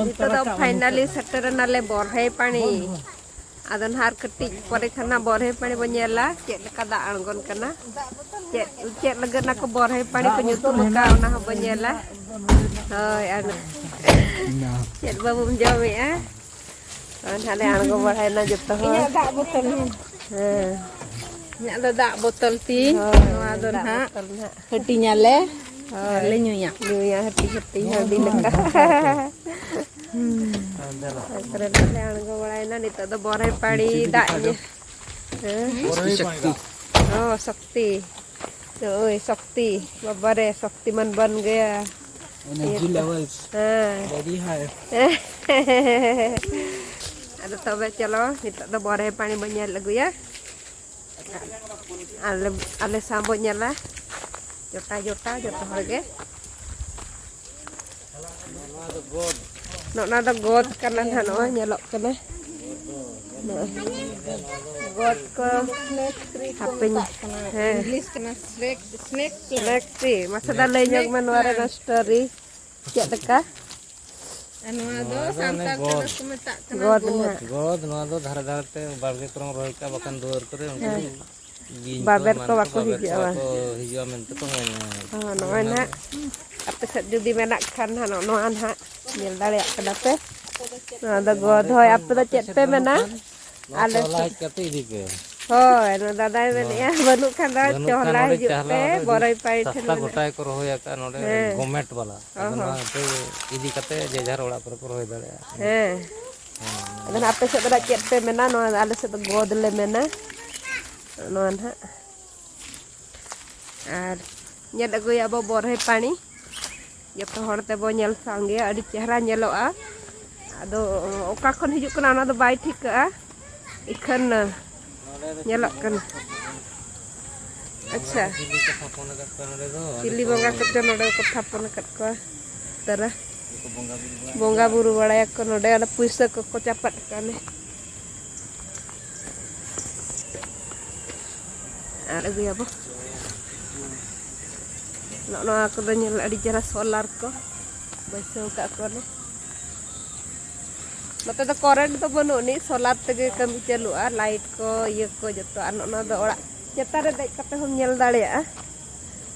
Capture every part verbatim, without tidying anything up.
ᱱᱤᱛᱚᱜ ᱫᱚ ᱯᱷᱟᱭᱱᱟᱞᱤ ᱥᱮᱴᱮᱨ ᱮᱱᱟᱞᱮ ᱵᱚᱨᱦᱮ ᱯᱟᱲᱤ᱾ ᱟᱫᱚ ᱱᱟᱦᱟᱜ ᱟᱨ ᱠᱟᱹᱴᱤᱡ ᱯᱚᱨᱮ ᱠᱷᱟᱱ ᱱᱟᱜ ᱵᱚᱨᱦᱮ ᱯᱟᱲᱤ ᱵᱚᱱ ᱧᱮᱞᱟ, ᱪᱮᱫ ᱞᱮᱠᱟ ᱫᱟᱜ ᱟᱬᱜᱚᱱ ᱠᱟᱱᱟ, ᱪᱮᱫ, ᱪᱮᱫ ᱞᱟᱹᱜᱤᱫ ᱚᱱᱟ ᱠᱚ ᱵᱚᱨᱦᱮ ᱯᱟᱲᱤ ᱠᱚ ᱧᱩᱛᱩᱢ ᱟᱠᱟᱫ, ᱚᱱᱟ ᱦᱚᱸᱵᱚᱱ ᱧᱮᱞᱟ᱾ ᱦᱳᱭ, ᱟᱨ ᱪᱮᱫ ᱵᱟᱹᱵᱩᱢ ᱡᱚᱢᱮᱜᱼᱟ? ᱟᱨ ᱱᱟᱦᱟᱜ ᱞᱮ ᱟᱬᱜᱚ ᱵᱟᱲᱟᱭᱮᱱᱟ ᱡᱚᱛᱚ ᱦᱚᱲ᱾ ᱤᱧᱟᱹᱜ ᱫᱟᱜ ᱵᱳᱛᱚᱞ ᱦᱚᱸ᱾ ᱦᱮᱸ᱾ ᱤᱧᱟᱹᱜ ᱫᱚ ᱫᱟᱜ ᱵᱳᱛᱚᱞ ᱛᱤᱧ᱾ ᱦᱳᱭ, ᱱᱚᱣᱟ ᱫᱚ ᱫᱟᱜ ᱱᱟᱦᱟᱜ ᱵᱳᱛᱚᱞ ᱱᱟᱦᱟᱜ᱾ ᱦᱟᱹᱴᱤᱧᱟᱞᱮ᱾ ᱦᱳᱭ᱾ ᱟᱨ ᱞᱮ ᱧᱩᱭᱟ᱾ ᱧᱩᱭᱟ ᱦᱟᱹᱴᱤᱧ ᱦᱟᱹᱴᱤᱧ ᱦᱟᱺᱰᱤ ᱞᱮᱠᱟ᱾ ᱦᱩᱸ᱾ ᱛᱟᱨᱯᱚᱨᱮ ᱱᱟᱦᱟᱜ ᱞᱮ ᱟᱬᱜᱚ ᱵᱟᱲᱟᱭᱮᱱᱟ᱾ ᱱᱤᱛᱚᱜ ᱫᱚ ᱵᱚᱨᱦᱮ ᱯᱟᱲᱤ ᱫᱟᱜ ᱧᱩ᱾ ᱦᱮᱸ? ᱥᱚᱠᱛᱤ᱾ ᱚ, ᱥᱚᱠᱛᱤ᱾ ᱳᱭ ᱥᱚᱠᱛᱤ, ᱵᱟᱵᱟ ᱨᱮ, ᱥᱚᱠᱛᱤᱢᱟᱱ ᱵᱚᱱ ᱜᱮᱭᱟ᱾ Energy levels ᱦᱮᱸ᱾ Very high. ᱟᱫᱚ ᱛᱚᱵᱮ ᱪᱚᱞᱚ, ᱱᱤᱛᱚᱜ ᱫᱚ ᱵᱚᱨᱦᱮ ᱯᱟᱲᱤ ᱵᱚᱱ ᱧᱮᱞ ᱟᱹᱜᱩᱭᱟ᱾ ᱟᱞᱮ, ᱟᱞᱮ ᱥᱟᱶ ᱵᱚᱱ ᱧᱮᱞᱟ᱾ ᱡᱚᱴᱟ ᱡᱚᱴᱟ ᱡᱚᱛᱚ ᱦᱚᱲ ᱜᱮ᱾ ᱱᱚᱜᱼᱚ ᱱᱚᱣᱟ ᱫᱚ ᱜᱚᱫ ᱠᱟᱱᱟ ᱱᱟᱦᱟᱜ, ᱱᱚᱜᱼᱚᱭ ᱧᱮᱞᱚᱜ ᱠᱟᱱᱟ᱾ ᱱᱚᱜᱼᱚᱭ᱾ ᱜᱚᱫ ᱠᱚ ᱦᱟᱯᱮᱧ, ᱦᱮᱸ᱾ English ᱠᱟᱱᱟ, snake, snake plant. Snake tree. ᱢᱟᱥᱮ ᱫᱟ ᱞᱟᱹᱭ ᱧᱚᱜ ᱢᱮ ᱱᱚᱣᱟ ᱨᱮᱱᱟᱜ story᱾ ᱪᱮᱫ ᱞᱮᱠᱟ? ᱟᱨ ᱱᱚᱣᱟ ᱫᱚ ᱱᱚᱣᱟ ᱫᱚ ᱚᱱᱮ ᱥᱟᱱᱛᱟᱲ ᱛᱮᱫᱚ ᱜᱚᱫ᱾ ᱠᱚ ᱢᱮᱛᱟᱜ ᱠᱟᱱᱟ ᱜᱚᱫ ᱜᱚᱫ᱾ ᱱᱟᱦᱟᱜ᱾ ᱜᱚᱫ, ᱱᱚᱣᱟ ᱫᱚ ᱫᱷᱟᱨᱮ ᱫᱷᱟᱨᱮ ᱛᱮ ᱵᱟᱲᱜᱮ ᱠᱚᱨᱮᱢ ᱨᱚᱦᱚᱭ ᱠᱟᱜᱼᱟ, ᱵᱟᱠᱷᱟᱱ ᱫᱩᱣᱟᱹᱨ ᱠᱚᱨᱮ ᱩᱱᱠᱩ ᱦᱮᱸ᱾ ᱵᱤᱧ ᱠᱚ ᱵᱟᱵᱮᱨ ᱮᱢᱟᱱ ᱠᱚ ᱠᱚ ᱵᱟᱠᱚ ᱵᱟᱵᱮᱨ ᱦᱤᱡᱩᱜᱼᱟ ᱠᱚ ᱵᱟᱝ? ᱵᱟᱠᱚ ᱦᱤᱡᱩᱜᱼᱟ ᱢᱮᱱᱛᱮ ᱠᱚ ᱢᱮᱱᱟ᱾ ᱦᱚᱸ, ᱟᱫᱚ ᱱᱚᱜᱼᱚᱭ ᱚᱱᱟ ᱱᱟᱦᱟᱜ ᱫᱚ ᱟᱯᱮ ᱥᱮᱫ ᱡᱩᱫᱤ ᱢᱮᱱᱟᱜ ᱠᱷᱟᱱ ᱱᱟᱦᱟᱜ, ᱱᱚᱜᱼᱚ ᱱᱚᱣᱟ ᱱᱟᱦᱟᱜ ᱧᱮᱞ ᱫᱟᱲᱮᱭᱟᱜ ᱠᱟᱱᱟ ᱯᱮ᱾ ᱱᱚᱣᱟ ᱫᱚ ᱜᱚᱫ᱾ ᱦᱳᱭ, ᱟᱯᱮ ᱫᱚ ᱪᱮᱫ ᱯᱮ ᱢᱮᱱᱟ? ᱱᱚᱣᱟ ᱟᱞᱮ ᱪᱚᱞᱟ ᱥᱮᱫ ᱦᱮᱡ ᱠᱟᱛᱮ ᱤᱫᱤ ᱯᱮ᱾ ᱦᱳᱭ, ᱱᱚᱣᱟ ᱫᱟᱫᱟᱭ ᱱᱚᱣᱟ ᱢᱮᱱᱮᱫᱼᱟ, ᱵᱟᱹᱱᱩᱜ ᱠᱷᱟᱱ ᱫᱚ ᱵᱟᱹᱱᱩᱜ ᱠᱷᱟᱱ ᱪᱚᱦᱞᱟ ᱱᱚᱰᱮ ᱦᱤᱡᱩᱜ ᱪᱟᱦᱞᱟ ᱯᱮ, ᱨᱮ ᱵᱚᱨᱚᱭ ᱯᱟᱭ ᱴᱷᱮᱱ ᱥᱟᱥᱛᱟ ᱢᱮᱱᱟᱜᱼᱟ᱾ ᱜᱚᱴᱟ ᱜᱮᱠᱚ ᱨᱚᱦᱚᱭ ᱟᱠᱟᱫᱼᱟ ᱱᱚᱰᱮ ᱦᱮᱸ᱾ ᱜᱚᱨᱢᱮᱱᱴ ᱵᱟᱞᱟ᱾ ᱚ ᱟᱫᱚ ᱦᱚᱸ᱾ ᱱᱚᱣᱟ ᱟᱯᱮ ᱤᱫᱤ ᱠᱟᱛᱮ ᱡᱮ ᱡᱟᱦᱟᱨ ᱚᱲᱟᱜ ᱠᱚᱨᱮ ᱯᱮ ᱨᱚᱦᱚᱭ ᱫᱟᱲᱮᱭᱟᱜᱼᱟ᱾ ᱦᱮᱸ᱾ ᱦᱮᱸ᱾ ᱟᱫᱚ ᱱᱟᱦᱟᱜ ᱟᱯᱮ ᱥᱮᱫ ᱫᱚ ᱱᱟᱦᱟᱜ ᱪᱮᱫ ᱯᱮ ᱢᱮᱱᱟ? ᱱᱚᱣᱟ ᱟᱞᱮ ᱥᱮᱫ ᱫᱚ ᱜᱚᱫ ᱞᱮ ᱢᱮᱱᱟ᱾ ᱱᱚᱣᱟ ᱱᱟᱦᱟᱜ᱾ ᱟᱨ ᱧᱮᱞ ᱟᱹᱜᱩᱭᱟᱵᱚ ᱵᱚᱨᱦᱮ ᱯᱟᱹᱱᱤ᱾ ᱡᱚᱛᱚ ᱦᱚᱲ ᱛᱮᱵᱚ ᱧᱮᱞ ᱥᱟᱸᱜᱮᱭᱟ, ᱟᱹᱰᱤ ᱪᱮᱦᱨᱟ ᱧᱮᱞᱚᱜᱼᱟ᱾ ᱟᱫᱚ ᱚᱠᱟ ᱠᱷᱚᱱ ᱦᱤᱡᱩᱜ ᱠᱟᱱᱟ ᱚᱱᱟ ᱫᱚ ᱵᱟᱭ ᱴᱷᱤᱠᱟᱹᱜᱼᱟ, ᱤᱠᱷᱟᱹᱱ ᱧᱮᱞᱚᱜ ᱠᱟᱱᱟ᱾ ᱟᱪᱪᱷᱟ᱾ ᱪᱤᱞᱤ ᱠᱚ ᱛᱷᱟᱯᱚᱱ ᱟᱠᱟᱫ ᱠᱚᱣᱟ ᱱᱚᱰᱮ ᱫᱚ? ᱪᱤᱞᱤ ᱵᱚᱸᱜᱟ ᱠᱚᱪᱚ ᱱᱚᱰᱮ ᱠᱚ ᱛᱷᱟᱯᱚᱱ ᱟᱠᱟᱫ ᱠᱚᱣᱟ᱾ ᱛᱟᱨᱟ ᱵᱚᱸᱜᱟ ᱵᱩᱨᱩ ᱵᱟᱲᱟᱭᱟᱠᱚ ᱱᱚᱰᱮ, ᱚᱸᱰᱮ ᱯᱩᱭᱥᱟᱹ ᱠᱚᱠᱚ ᱪᱟᱯᱟᱫ ᱠᱟᱜᱼᱟ ᱱᱮ᱾ ᱟᱨ ᱟᱹᱜᱩᱭᱟᱵᱚ᱾ ᱱᱚᱜᱼᱚ ᱱᱚᱣᱟ ᱠᱚᱫᱚ ᱧᱮᱞ ᱟᱹᱰᱤ ᱪᱮᱦᱨᱟ ᱥᱳᱞᱟᱨ ᱠᱚ᱾ ᱵᱟᱹᱭᱥᱟᱹᱣ ᱠᱟᱜ ᱠᱚᱣᱟ ᱞᱮ᱾ ᱱᱚᱛᱮ ᱫᱚ ᱠᱟᱨᱮᱱᱴ ᱫᱚ ᱵᱟᱹᱱᱩᱜ ᱟᱹᱱᱤᱡ, ᱥᱳᱞᱟᱨ ᱛᱮᱜᱮ ᱠᱟᱹᱢᱤ ᱪᱟᱹᱞᱩᱜᱼᱟ, ᱞᱟᱭᱤᱴ ᱠᱚ, ᱤᱭᱟᱹ ᱠᱚ ᱡᱚᱛᱚ᱾ ᱟᱨ ᱱᱚᱜᱼᱚ ᱱᱚᱣᱟ ᱫᱚ ᱚᱲᱟᱜ ᱪᱮᱛᱟᱱ ᱨᱮ ᱫᱮᱡ ᱠᱟᱛᱮ ᱦᱚᱸᱢ ᱧᱮᱞ ᱫᱟᱲᱮᱭᱟᱜᱼᱟ᱾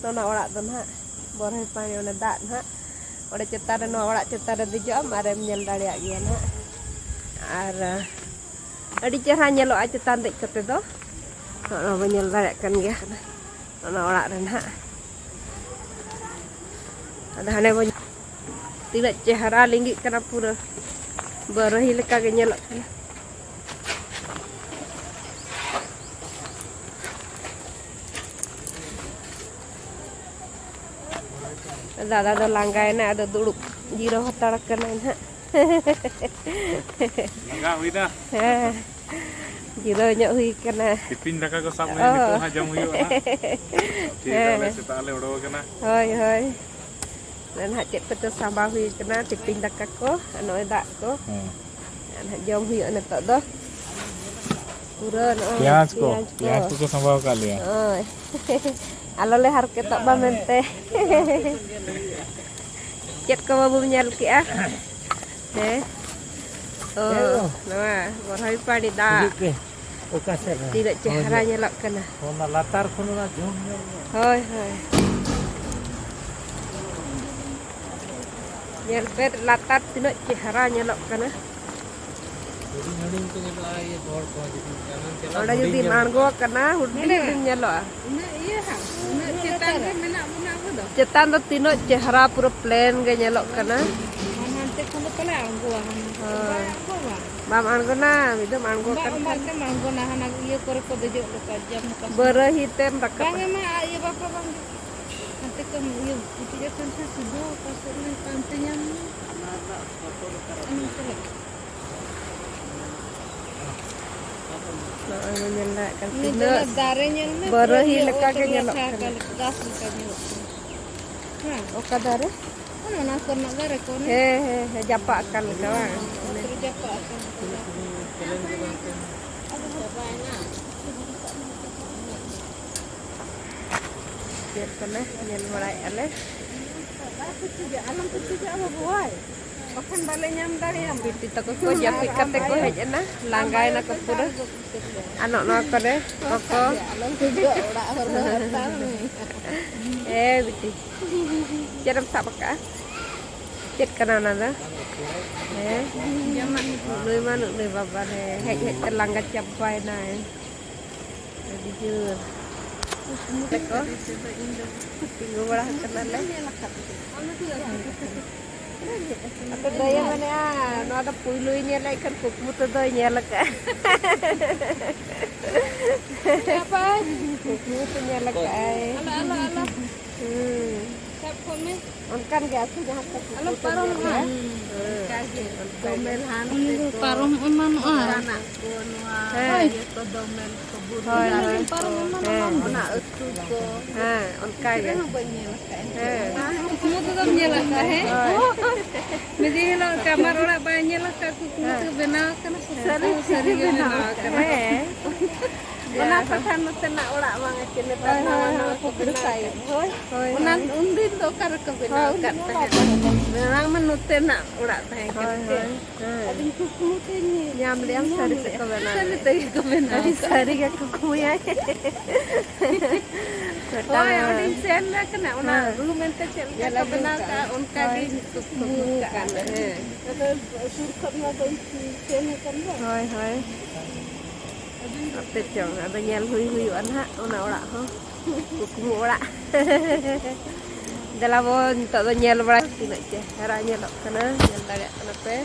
ᱱᱚᱣᱟ ᱚᱲᱟᱜ ᱫᱚ ᱱᱟᱦᱟᱜ ᱵᱚᱨᱦᱮ ᱯᱟᱲᱮ ᱚᱱᱮ ᱫᱟᱜ ᱱᱟᱦᱟᱜ ᱚᱸᱰᱮ ᱪᱮᱛᱟᱱ ᱨᱮ, ᱱᱚᱣᱟ ᱚᱲᱟᱜ ᱪᱮᱛᱟᱱ ᱨᱮ ᱫᱮᱡᱚᱜ ᱟᱢ ᱟᱨᱮᱢ ᱧᱮᱞ ᱫᱟᱲᱮᱭᱟᱜ ᱜᱮᱭᱟ ᱱᱟᱦᱟᱜ᱾ ᱟᱨ ᱟᱹᱰᱤ ᱪᱮᱦᱨᱟ ᱧᱮᱞᱚᱜᱼᱟ ᱪᱮᱛᱟᱱ ᱫᱮᱡ ᱠᱟᱛᱮ ᱫᱚ᱾ ᱱᱚᱜᱼᱚ ᱱᱚᱣᱟ ᱵᱚᱱ ᱧᱮᱞ ᱫᱟᱲᱮᱭᱟᱜ ᱠᱟᱱ ᱜᱮᱭᱟ, ᱚᱱᱟ ᱚᱲᱟᱜ ᱨᱮ ᱱᱟᱦᱟᱜ᱾ ᱟᱫᱚ ᱦᱟᱱᱮ ᱵᱚᱱ ᱛᱤᱱᱟᱹᱜ ᱪᱮᱦᱨᱟ ᱞᱤᱸᱜᱤᱜ ᱠᱟᱱᱟ, ᱯᱩᱨᱟᱹ ᱵᱟᱨᱟᱹᱦᱤ ᱞᱮᱠᱟ ᱜᱮ ᱧᱮᱞᱚᱜ ᱠᱟᱱᱟ᱾ ᱫᱟᱫᱟ ᱫᱚ ᱞᱟᱸᱜᱟᱭᱮᱱᱟ, ᱟᱫᱚ ᱫᱩᱲᱩᱵ ᱡᱤᱨᱟᱹᱣ ᱦᱟᱛᱟᱲ ᱠᱟᱱᱟᱭ ᱱᱟᱦᱟᱜ᱾ ᱞᱟᱸᱜᱟ ᱦᱩᱭᱱᱟ᱾ ᱦᱮᱸ, ᱡᱤᱨᱟᱹᱣ ᱧᱚᱜ ᱦᱩᱭ ᱠᱟᱱᱟ᱾ ᱴᱤᱯᱤᱱ ᱫᱟᱠᱟ ᱠᱚ ᱥᱟᱵ ᱦᱩᱭ, ᱱᱤᱛᱚᱜ ᱦᱟᱸᱜ ᱡᱚᱢ ᱦᱩᱭᱩᱜᱼᱟ ᱦᱟᱸᱜ᱾ ᱴᱷᱤᱠ ᱜᱮᱭᱟ, ᱟᱞᱮ ᱦᱮᱸ, ᱥᱮᱛᱟᱜ ᱞᱮ ᱩᱰᱩᱠ ᱟᱠᱟᱱᱟ᱾ ᱦᱳᱭ, ᱦᱳᱭ᱾ ᱟᱫᱚ ᱱᱟᱦᱟᱜ ᱪᱮᱫ ᱠᱚᱪᱚ ᱥᱟᱸᱵᱟᱣ ᱦᱩᱭ ᱠᱟᱱᱟ, ᱴᱤᱯᱤᱱ ᱫᱟᱠᱟ ᱠᱚ, ᱟᱨ ᱱᱚᱜᱼᱚᱭ ᱫᱟᱜ ᱠᱚ᱾ ᱦᱮᱸ᱾ ᱟᱨ ᱱᱟᱦᱟᱜ ᱡᱚᱢ ᱦᱩᱭᱩᱜᱼᱟ ᱱᱤᱛᱚᱜ ᱫᱚ᱾ ᱯᱩᱨᱟᱹ ᱱᱚᱜᱼᱚᱭ ᱯᱮᱸᱭᱟᱡᱽ ᱠᱚ, ᱯᱮᱸᱭᱟᱡᱽ ᱠᱚ᱾ ᱯᱮᱸᱭᱟᱡᱽ ᱠᱚᱠᱚ ᱥᱟᱸᱵᱟᱣ ᱟᱠᱟᱫ ᱞᱮᱭᱟ᱾ ᱦᱳᱭ᱾ ᱟᱞᱚ ᱞᱮ ᱦᱟᱨᱠᱮᱛᱚᱜ ᱢᱟ ᱢᱮᱱᱛᱮ᱾ ᱪᱮᱫ ᱠᱚ ᱵᱟᱵᱚᱱ ᱧᱮᱞ ᱠᱮᱜᱼᱟ? ᱦᱮᱸ᱾ ᱚ, ᱱᱚᱣᱟ ᱵᱚᱨᱦᱚᱭ ᱯᱟᱲᱤ ᱫᱟᱜ᱾ ᱦᱤᱡᱩᱜ ᱯᱮ᱾ ᱚᱠᱟ ᱥᱮᱫ ᱨᱮ? ᱛᱤᱱᱟᱹᱜ ᱦᱳᱭ, ᱪᱮᱦᱨᱟ ᱦᱳᱭ᱾ ᱧᱮᱞᱚᱜ ᱠᱟᱱᱟ᱾ ᱚᱱᱟ ᱞᱟᱛᱟᱨ ᱠᱷᱚᱱ ᱚᱱᱟ ᱡᱷᱩᱢ ᱧᱮᱞ ᱢᱮ᱾ ᱦᱳᱭ, ᱦᱳᱭ᱾ ᱧᱮᱞ ᱯᱮ ᱞᱟᱛᱟᱨ ᱛᱤᱱᱟᱹᱜ ᱪᱮᱦᱨᱟ ᱧᱮᱞᱚᱜ ᱠᱟᱱᱟ᱾ ᱦᱩᱰᱤᱧ ᱦᱩᱰᱤᱧ ᱠᱚ ᱧᱮᱞᱚᱜᱼᱟ, ᱤᱭᱟᱹ ᱦᱚᱲ ᱠᱚ ᱡᱩᱫᱤ ᱪᱟᱞᱟᱜ ᱚᱸᱰᱮ ᱦᱩᱰᱤᱧ ᱡᱩᱫᱤᱢ ᱧᱮᱞᱚᱜᱼᱟ᱾ ᱟᱬᱜᱚ ᱟᱠᱟᱱᱟ, ᱦᱩᱰᱤᱧ ᱦᱩᱰᱤᱧ ᱧᱮᱞᱚᱜᱼᱟ᱾ ᱩᱱᱟᱹᱜ ᱤᱭᱟᱹ ᱦᱟᱸᱜ, ᱩᱱᱟᱹᱜ ᱪᱮᱛᱟᱱ ᱨᱮ ᱢᱮᱱᱟᱜ ᱵᱚᱱᱟ ᱟᱵᱚ ᱫᱚ᱾ ᱪᱮᱛᱟᱱ ᱫᱚ ᱛᱤᱱᱟᱹᱜ ᱪᱮᱦᱨᱟ, ᱯᱩᱨᱟᱹ ᱯᱞᱮᱱ ᱜᱮ ᱧᱮᱞᱚᱜ ᱠᱟᱱᱟ᱾ ᱟᱨ ᱦᱟᱱᱛᱮ ᱠᱷᱚᱱ ᱫᱚ ᱯᱟᱞᱮ ᱟᱬᱜᱚᱣᱟ, ᱦᱟᱱᱛᱮ ᱠᱷᱚᱱ ᱵᱟᱭ ᱦᱳᱭ᱾ ᱟᱬᱜᱚᱣᱟ᱾ ᱵᱟᱢ ᱟᱬᱜᱚᱱᱟ, ᱢᱤᱫ ᱫᱷᱟᱣ ᱟᱬᱜᱚ ᱫᱟᱜ ᱠᱟᱱ ᱩᱢᱟᱨ ᱠᱷᱟᱱ ᱛᱮᱢ ᱟᱬᱜᱚᱱᱟ, ᱦᱟᱱᱟ ᱤᱭᱟᱹ ᱠᱚᱨᱮ ᱠᱚ ᱫᱮᱡᱚᱜ ᱞᱮᱠᱟ, ᱡᱟᱢ ᱞᱮᱠᱟ ᱥᱚᱢᱚᱭ᱾ ᱵᱟᱹᱨᱟᱹᱦᱤ ᱛᱮᱢ ᱨᱟᱠᱟᱵᱼᱟ᱾ ᱵᱟᱝ ᱮ ᱢᱟ, ᱟᱡ ᱤᱭᱟᱹ ᱵᱟᱯᱞᱟ ᱵᱟᱝ ᱦᱩᱭᱩᱜ᱾ ᱦᱟᱱᱛᱮ ᱠᱷᱚᱱ ᱤᱭᱟᱹ ᱯᱩᱴᱷᱤ ᱠᱟᱛᱮ ᱥᱮ ᱥᱤᱫᱷᱟᱹ ᱚᱠᱟ ᱥᱮᱫ ᱨᱮ ᱯᱟᱱᱛᱮ ᱧᱟᱢ ᱢᱮ᱾ ᱚᱱᱟ ᱪᱟᱞᱟᱜ᱾ ᱱᱚᱜᱼᱚᱭ ᱵᱚᱱ ᱧᱮᱞ ᱫᱟᱲᱮᱭᱟᱜ ᱠᱟᱱ ᱚᱱᱮ ᱛᱤᱱᱟᱹᱜ ᱡᱮᱱᱚ ᱫᱟᱨᱮ ᱧᱮᱞ ᱢᱮ, ᱯᱩᱨᱟᱹ ᱵᱟᱹᱨᱟᱹᱦᱤ ᱤᱭᱟᱹ ᱞᱮᱠᱟ ᱚᱛ ᱜᱮ ᱨᱮ ᱧᱮᱞᱚᱜ ᱧᱩᱨᱦᱟ ᱠᱟᱱᱟ᱾ ᱟᱠᱟᱱ ᱞᱮᱠᱟ, ᱜᱷᱟᱥ ᱞᱮᱠᱟ ᱧᱮᱞᱚᱜ ᱠᱟᱱᱟ᱾ ᱦᱮᱸ, ᱚᱠᱟ ᱫᱟᱨᱮ? ᱚᱱᱮ ᱚᱱᱟ ᱠᱚᱨᱮᱱᱟᱜ ᱫᱟᱨᱮ ᱠᱚ, ᱚᱱᱮ ᱦᱮᱸ, ᱦᱮᱸ, ᱦᱮᱸ, ᱡᱟᱯᱟᱜ ᱟᱠᱟᱱ ᱞᱮᱠᱟ ᱵᱟᱝ? ᱚᱛ ᱨᱮ ᱡᱟᱯᱟᱜ ᱟᱠᱟᱱ ᱞᱮᱠᱟ᱾ ᱪᱮᱫ ᱠᱚᱞᱮ ᱧᱮᱞ ᱵᱟᱲᱟᱭᱮᱫᱼᱟ ᱞᱮ᱾ ᱟᱞᱚᱢ ᱯᱩᱪᱩᱡᱟ ᱵᱟᱹᱵᱩ ᱟᱭ, ᱵᱟᱠᱷᱟᱱ ᱵᱟᱞᱮ ᱧᱟᱢ ᱫᱟᱲᱮᱭᱟᱢᱟ᱾ ᱵᱤᱴᱤ ᱛᱟᱠᱚ ᱠᱚ ᱡᱟᱹᱯᱤᱫ ᱠᱟᱛᱮ ᱠᱚ ᱦᱮᱡ ᱮᱱᱟ, ᱞᱟᱸᱜᱟᱭᱮᱱᱟ ᱠᱚ ᱯᱩᱨᱟᱹ᱾ ᱟᱨ ᱱᱚᱜᱼᱚ ᱱᱚᱣᱟ ᱠᱚᱨᱮ ᱠᱚᱠᱚ ᱟᱞᱚᱢ ᱯᱩᱪᱩᱡᱟ, ᱚᱲᱟᱜ ᱦᱚᱲ ᱫᱚ ᱦᱟᱛᱟᱣ ᱢᱮ᱾ ᱦᱮᱸ ᱵᱤᱴᱤ, ᱪᱮᱫ ᱮᱢ ᱥᱟᱵ ᱟᱠᱟᱫᱼᱟ? ᱪᱮᱫ ᱠᱟᱱᱟ ᱚᱱᱟ ᱫᱚ? ᱦᱮᱸ, ᱱᱩᱭ ᱢᱟ ᱱᱩᱭ ᱵᱟᱵᱟ ᱨᱮ ᱦᱮᱡ ᱦᱮᱡ ᱛᱮ ᱞᱟᱸᱜᱟ ᱪᱟᱵᱟᱭᱮᱱᱟᱭ᱾ ᱟᱹᱰᱤ ᱡᱳᱨ᱾ ᱛᱟᱠᱚ ᱛᱤᱸᱜᱩ ᱵᱟᱲᱟ ᱟᱠᱟᱱᱟᱞᱮ᱾ ᱟᱫᱚ ᱫᱟᱹᱭᱮ ᱢᱮᱱᱮᱫᱼᱟ, ᱱᱚᱣᱟ ᱫᱚ ᱯᱩᱭᱞᱩᱭ ᱧᱮᱞᱮᱫ ᱠᱷᱟᱱ ᱠᱩᱠᱢᱩ ᱛᱮᱫᱚᱭ ᱧᱮᱞ ᱟᱠᱟᱫᱼᱟ᱾ ᱠᱩᱠᱢᱩ ᱛᱮ ᱧᱮᱞ ᱟᱠᱟᱫᱼᱟᱭ᱾ ᱟᱞᱚ, ᱟᱞᱚ, ᱟᱞᱚ᱾ ᱦᱩᱸ᱾ ᱥᱟᱵ ᱠᱚᱜ ᱢᱮ᱾ ᱚᱱᱠᱟᱱ ᱜᱮ ᱟᱥᱮ ᱡᱟᱦᱟᱸ ᱠᱚ ᱟᱞᱚ ᱯᱩᱠᱩᱨ ᱯᱟᱨᱚᱢᱚᱜᱼᱟ᱾ ᱧᱮᱞ ᱠᱟᱜᱼᱟ? ᱦᱩᱸ᱾ ᱦᱮᱸ, ᱚᱱᱠᱟ ᱜᱮ᱾ ᱫᱚᱢᱮ ᱞᱟᱦᱟ ᱩᱱᱤ ᱱᱚᱛᱮ ᱫᱚ ᱠᱚ ᱯᱟᱨᱚᱢ ᱮᱢᱟᱱᱚᱜᱼᱟ᱾ ᱚᱱᱠᱟᱱᱟᱜ ᱠᱚ, ᱱᱚᱣᱟ ᱦᱮᱸ᱾ ᱤᱭᱟᱹ ᱠᱚ, ᱫᱚᱢᱮᱞ ᱠᱚ, ᱵᱩᱨᱩ ᱦᱳᱭ, ᱫᱟᱨᱮ ᱦᱳᱭ᱾ ᱠᱚ, ᱯᱟᱨᱚᱢ ᱮᱢᱟᱱᱚᱜᱼᱟ᱾ ᱦᱮᱸ᱾ ᱚᱱᱟ ᱟᱹᱛᱩ ᱠᱚ᱾ ᱦᱮᱸ, ᱚᱱᱠᱟ ᱪᱮᱫ ᱜᱮ᱾ ᱨᱮᱦᱚᱸ ᱵᱟᱹᱧ ᱧᱮᱞ ᱟᱠᱟᱫᱼᱟ ᱤᱧ ᱫᱚ᱾ ᱦᱮᱸ᱾ ᱚᱱᱟ ᱠᱩᱠᱢᱩ ᱛᱮᱫᱚᱢ ᱧᱮᱞ ᱟᱠᱟᱫᱼᱟ, ᱦᱮᱸ? ᱦᱳᱭ᱾ ᱢᱤᱫ ᱫᱤᱱ ᱦᱤᱞᱳᱜ ᱠᱟᱢᱟᱨ ᱚᱲᱟᱜ ᱵᱟᱭ ᱧᱮᱞ ᱟᱠᱟᱫ, ᱠᱩᱠᱢᱩ ᱦᱮᱸ᱾ ᱛᱮ ᱵᱮᱱᱟᱣ ᱟᱠᱟᱱᱟ ᱥᱮ? ᱦᱮᱸ, ᱥᱟᱹᱨᱤ ᱥᱟᱹᱨᱤ ᱜᱮ ᱵᱮᱱᱟᱣ ᱵᱮᱱᱟᱣ ᱟᱠᱟᱱᱟ᱾ ᱟᱠᱟᱱᱟ᱾ ᱦᱮᱸ᱾ ᱚᱱᱟ ᱯᱟᱦᱴᱟ ᱱᱚᱛᱮᱱᱟᱜ ᱚᱲᱟᱜ ᱵᱟᱝ ᱟᱹᱪᱩᱨ, ᱱᱮᱛᱟᱨ ᱦᱳᱭ, ᱱᱟᱣᱟ ᱦᱳᱭ, ᱱᱟᱣᱟ ᱦᱳᱭ, ᱠᱚ ᱯᱩᱠᱷᱨᱤ ᱵᱮᱱᱟᱣ ᱥᱟᱭᱤᱰ᱾ ᱟᱠᱟᱫ᱾ ᱦᱳᱭ, ᱦᱳᱭ, ᱚᱱᱟ ᱦᱳᱭ᱾ ᱩᱱᱫᱤᱱ ᱫᱚ ᱚᱠᱟ ᱨᱮᱠᱚ ᱵᱮᱱᱟᱣ ᱦᱳᱭ, ᱟᱠᱟᱫ ᱩᱱᱫᱤᱱ ᱫᱚ ᱛᱟᱦᱮᱸᱫ? ᱚᱠᱟ ᱨᱮ? ᱢᱟᱲᱟᱝ ᱢᱟ ᱱᱚᱛᱮᱱᱟᱜ ᱚᱲᱟᱜ ᱛᱟᱦᱮᱸ ᱠᱟᱱᱟ ᱦᱳᱭ, ᱥᱮ? ᱦᱳᱭ, ᱦᱮᱸ᱾ ᱟᱫᱚᱧ ᱠᱩᱠᱢᱩ ᱛᱮᱧ ᱧᱟᱢ ᱞᱮᱜᱼᱟᱢ, ᱧᱟᱢ ᱥᱟᱹᱨᱤ ᱞᱮᱜᱼᱟ᱾ ᱛᱮᱠᱚ ᱵᱮᱱᱟᱣ ᱥᱟᱹᱨᱤ ᱟᱠᱟᱫ᱾ ᱛᱮᱜᱮ ᱠᱚ ᱠᱩᱠᱢᱩᱭᱟᱭ᱾ ᱢᱤᱫᱴᱟᱝ ᱦᱳᱭ, ᱚᱸᱰᱮᱧ ᱥᱮᱱ ᱟᱠᱟᱱᱟ᱾ ᱚᱱᱟ ᱦᱮᱸ᱾ ᱨᱩᱢ ᱮᱱᱛᱮ ᱪᱮᱫ ᱞᱮᱠᱟ ᱧᱮᱞ ᱠᱚ ᱟᱹᱜᱩ ᱵᱮᱱᱟᱣ ᱠᱟᱜᱼᱟ᱾ ᱠᱟᱜᱼᱟ, ᱚᱱᱠᱟ ᱦᱳᱭ᱾ ᱜᱤᱧ ᱠᱩᱠᱢᱩ ᱠᱩᱠᱢᱩ ᱠᱟᱜᱼᱟ᱾ ᱠᱟᱜᱼᱟ᱾ ᱦᱮᱸ᱾ ᱟᱫᱚ ᱥᱩᱨ ᱠᱷᱚᱱ ᱢᱟ ᱵᱟᱹᱧ ᱥᱮᱱ ᱟᱠᱟᱱ ᱫᱚ᱾ ᱦᱳᱭ, ᱦᱳᱭ᱾ ᱟᱯᱮ ᱪᱚᱝ, ᱟᱫᱚ ᱧᱮᱞ ᱦᱩᱭ ᱦᱩᱭᱩᱜᱼᱟ ᱱᱟᱦᱟᱜ ᱚᱱᱟ ᱚᱲᱟᱜ ᱦᱚᱸ᱾ ᱠᱩᱠᱢᱩ ᱚᱲᱟᱜ᱾ ᱫᱮᱞᱟ ᱵᱚᱱ ᱱᱤᱛᱚᱜ ᱫᱚ ᱧᱮᱞ ᱵᱟᱲᱟ ᱛᱤᱱᱟᱹᱜ ᱪᱮᱦᱨᱟ ᱧᱮᱞᱚᱜ ᱠᱟᱱᱟ, ᱧᱮᱞ ᱫᱟᱲᱮᱭᱟᱜ ᱠᱟᱱᱟ ᱯᱮ᱾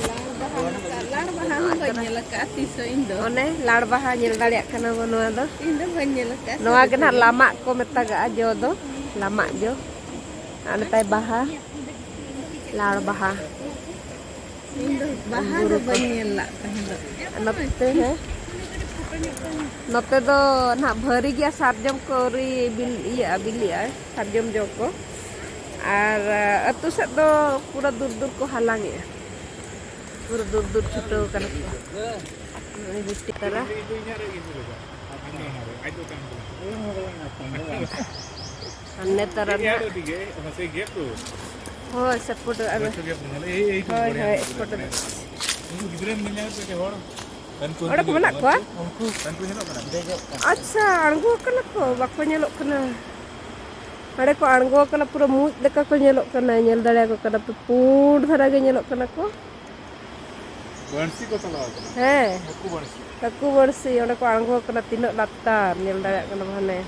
ᱞᱟᱲ ᱵᱟᱦᱟ ᱞᱮᱠᱟ, ᱞᱟᱲ ᱵᱟᱦᱟ ᱦᱚᱸ ᱵᱟᱹᱧ ᱧᱮᱞ ᱟᱠᱟᱫᱼᱟ ᱛᱤᱥ ᱦᱚᱸ ᱤᱧ ᱫᱚ᱾ ᱚᱱᱮ ᱞᱟᱲ ᱵᱟᱦᱟ ᱧᱮᱞ ᱫᱟᱲᱮᱭᱟᱜ ᱠᱟᱱᱟ ᱵᱚᱱ ᱱᱚᱣᱟ ᱫᱚ᱾ ᱤᱧ ᱫᱚ ᱵᱟᱹᱧ ᱧᱮᱞ ᱟᱠᱟᱫᱼᱟ ᱱᱚᱣᱟ ᱥᱟᱹᱨᱤ ᱜᱮ ᱱᱟᱦᱟᱜ ᱛᱮᱜᱮ᱾ ᱞᱟᱢᱟᱜ ᱠᱚ ᱢᱮᱛᱟᱜᱟᱜᱼᱟ, ᱡᱚ ᱫᱚ ᱞᱟᱢᱟᱜ ᱡᱚ᱾ ᱟᱨ ᱱᱮᱛᱟᱨ ᱵᱟᱦᱟ, ᱞᱟᱲ ᱵᱟᱦᱟ᱾ ᱤᱧ ᱫᱚ ᱵᱟᱦᱟ ᱫᱚ ᱵᱩᱨᱩ ᱠᱚ᱾ ᱵᱟᱹᱧ ᱧᱮᱞ ᱞᱟᱜ ᱛᱟᱦᱮᱸ ᱫᱚ᱾ ᱱᱚᱛᱮ ᱦᱚᱸ, ᱱᱚᱛᱮ ᱫᱚ ᱱᱟᱦᱟᱜ ᱵᱷᱟᱹᱨᱤ ᱜᱮᱭᱟ, ᱥᱟᱨᱡᱚᱢ ᱠᱚ ᱟᱹᱣᱨᱤ ᱵᱤᱞ-, ᱤᱭᱟᱹᱜᱼᱟ, ᱵᱤᱞᱤᱜᱼᱟ, ᱥᱟᱨᱡᱚᱢ ᱡᱚ ᱠᱚ᱾ ᱟᱨ, ᱟ, ᱟᱹᱛᱩ ᱥᱮᱫ ᱫᱚ ᱯᱩᱨᱟᱹ ᱫᱩᱨ ᱫᱩᱨ ᱠᱚ ᱦᱟᱞᱟᱝᱮᱜᱼᱟ, ᱯᱩᱨᱟᱹ ᱫᱩᱨ ᱫᱩᱨ ᱪᱷᱩᱴᱟᱹᱣ ᱠᱟᱱᱟ ᱠᱚ᱾ ᱱᱚᱜᱼᱚᱭ ᱵᱤᱴᱤ ᱛᱟᱨᱟ᱾ ᱟᱨ ᱱᱮᱛᱟᱨ ᱟᱨ ᱱᱟᱦᱟᱜ ᱦᱳᱭ, ᱥᱮ ᱯᱷᱳᱴᱳ ᱟᱨ ᱦᱳᱭ, ᱦᱳᱭ, ᱯᱷᱳᱴᱳ ᱫᱚ᱾ ᱩᱱᱠᱩ ᱜᱤᱫᱽᱨᱟᱹ ᱢᱮᱱᱟᱜ ᱯᱮ ᱦᱚᱲ? ᱚᱸᱰᱮ ᱠᱚ ᱢᱮᱱᱟᱜ ᱠᱚᱣᱟ? ᱟᱪᱪᱷᱟ, ᱟᱬᱜᱚ ᱟᱠᱟᱱᱟ ᱠᱚ, ᱵᱟᱠᱚ ᱧᱮᱞᱚᱜ ᱠᱟᱱᱟ᱾ ᱦᱟᱸᱰᱮ ᱠᱚ ᱟᱬᱜᱚ ᱟᱠᱟᱱᱟ, ᱯᱩᱨᱟᱹ ᱢᱩᱡ ᱞᱮᱠᱟ ᱠᱚ ᱧᱮᱞᱚᱜ ᱠᱟᱱᱟ, ᱧᱮᱞ ᱫᱟᱲᱮᱭᱟᱠᱚ ᱠᱟᱱᱟ ᱯᱮ, ᱯᱩᱸᱰ ᱫᱷᱟᱨᱟ ᱜᱮ ᱧᱮᱞᱚᱜ ᱠᱟᱱᱟ ᱠᱚ᱾ ᱵᱟᱹᱲᱥᱤ ᱠᱚ ᱪᱟᱞᱟᱣ ᱠᱟᱱᱟ᱾ ᱦᱮᱸ᱾ ᱦᱟᱹᱠᱩ ᱵᱟᱹᱲᱥᱤ᱾ ᱦᱟᱹᱠᱩ ᱵᱟᱹᱲᱥᱤ, ᱚᱸᱰᱮ ᱠᱚ ᱟᱬᱜᱚ ᱟᱠᱟᱱᱟ, ᱛᱤᱱᱟᱹᱜ ᱞᱟᱛᱟᱨ, ᱧᱮᱞ ᱫᱟᱲᱮᱭᱟᱜ ᱠᱟᱱᱟ ᱦᱟᱱᱮ᱾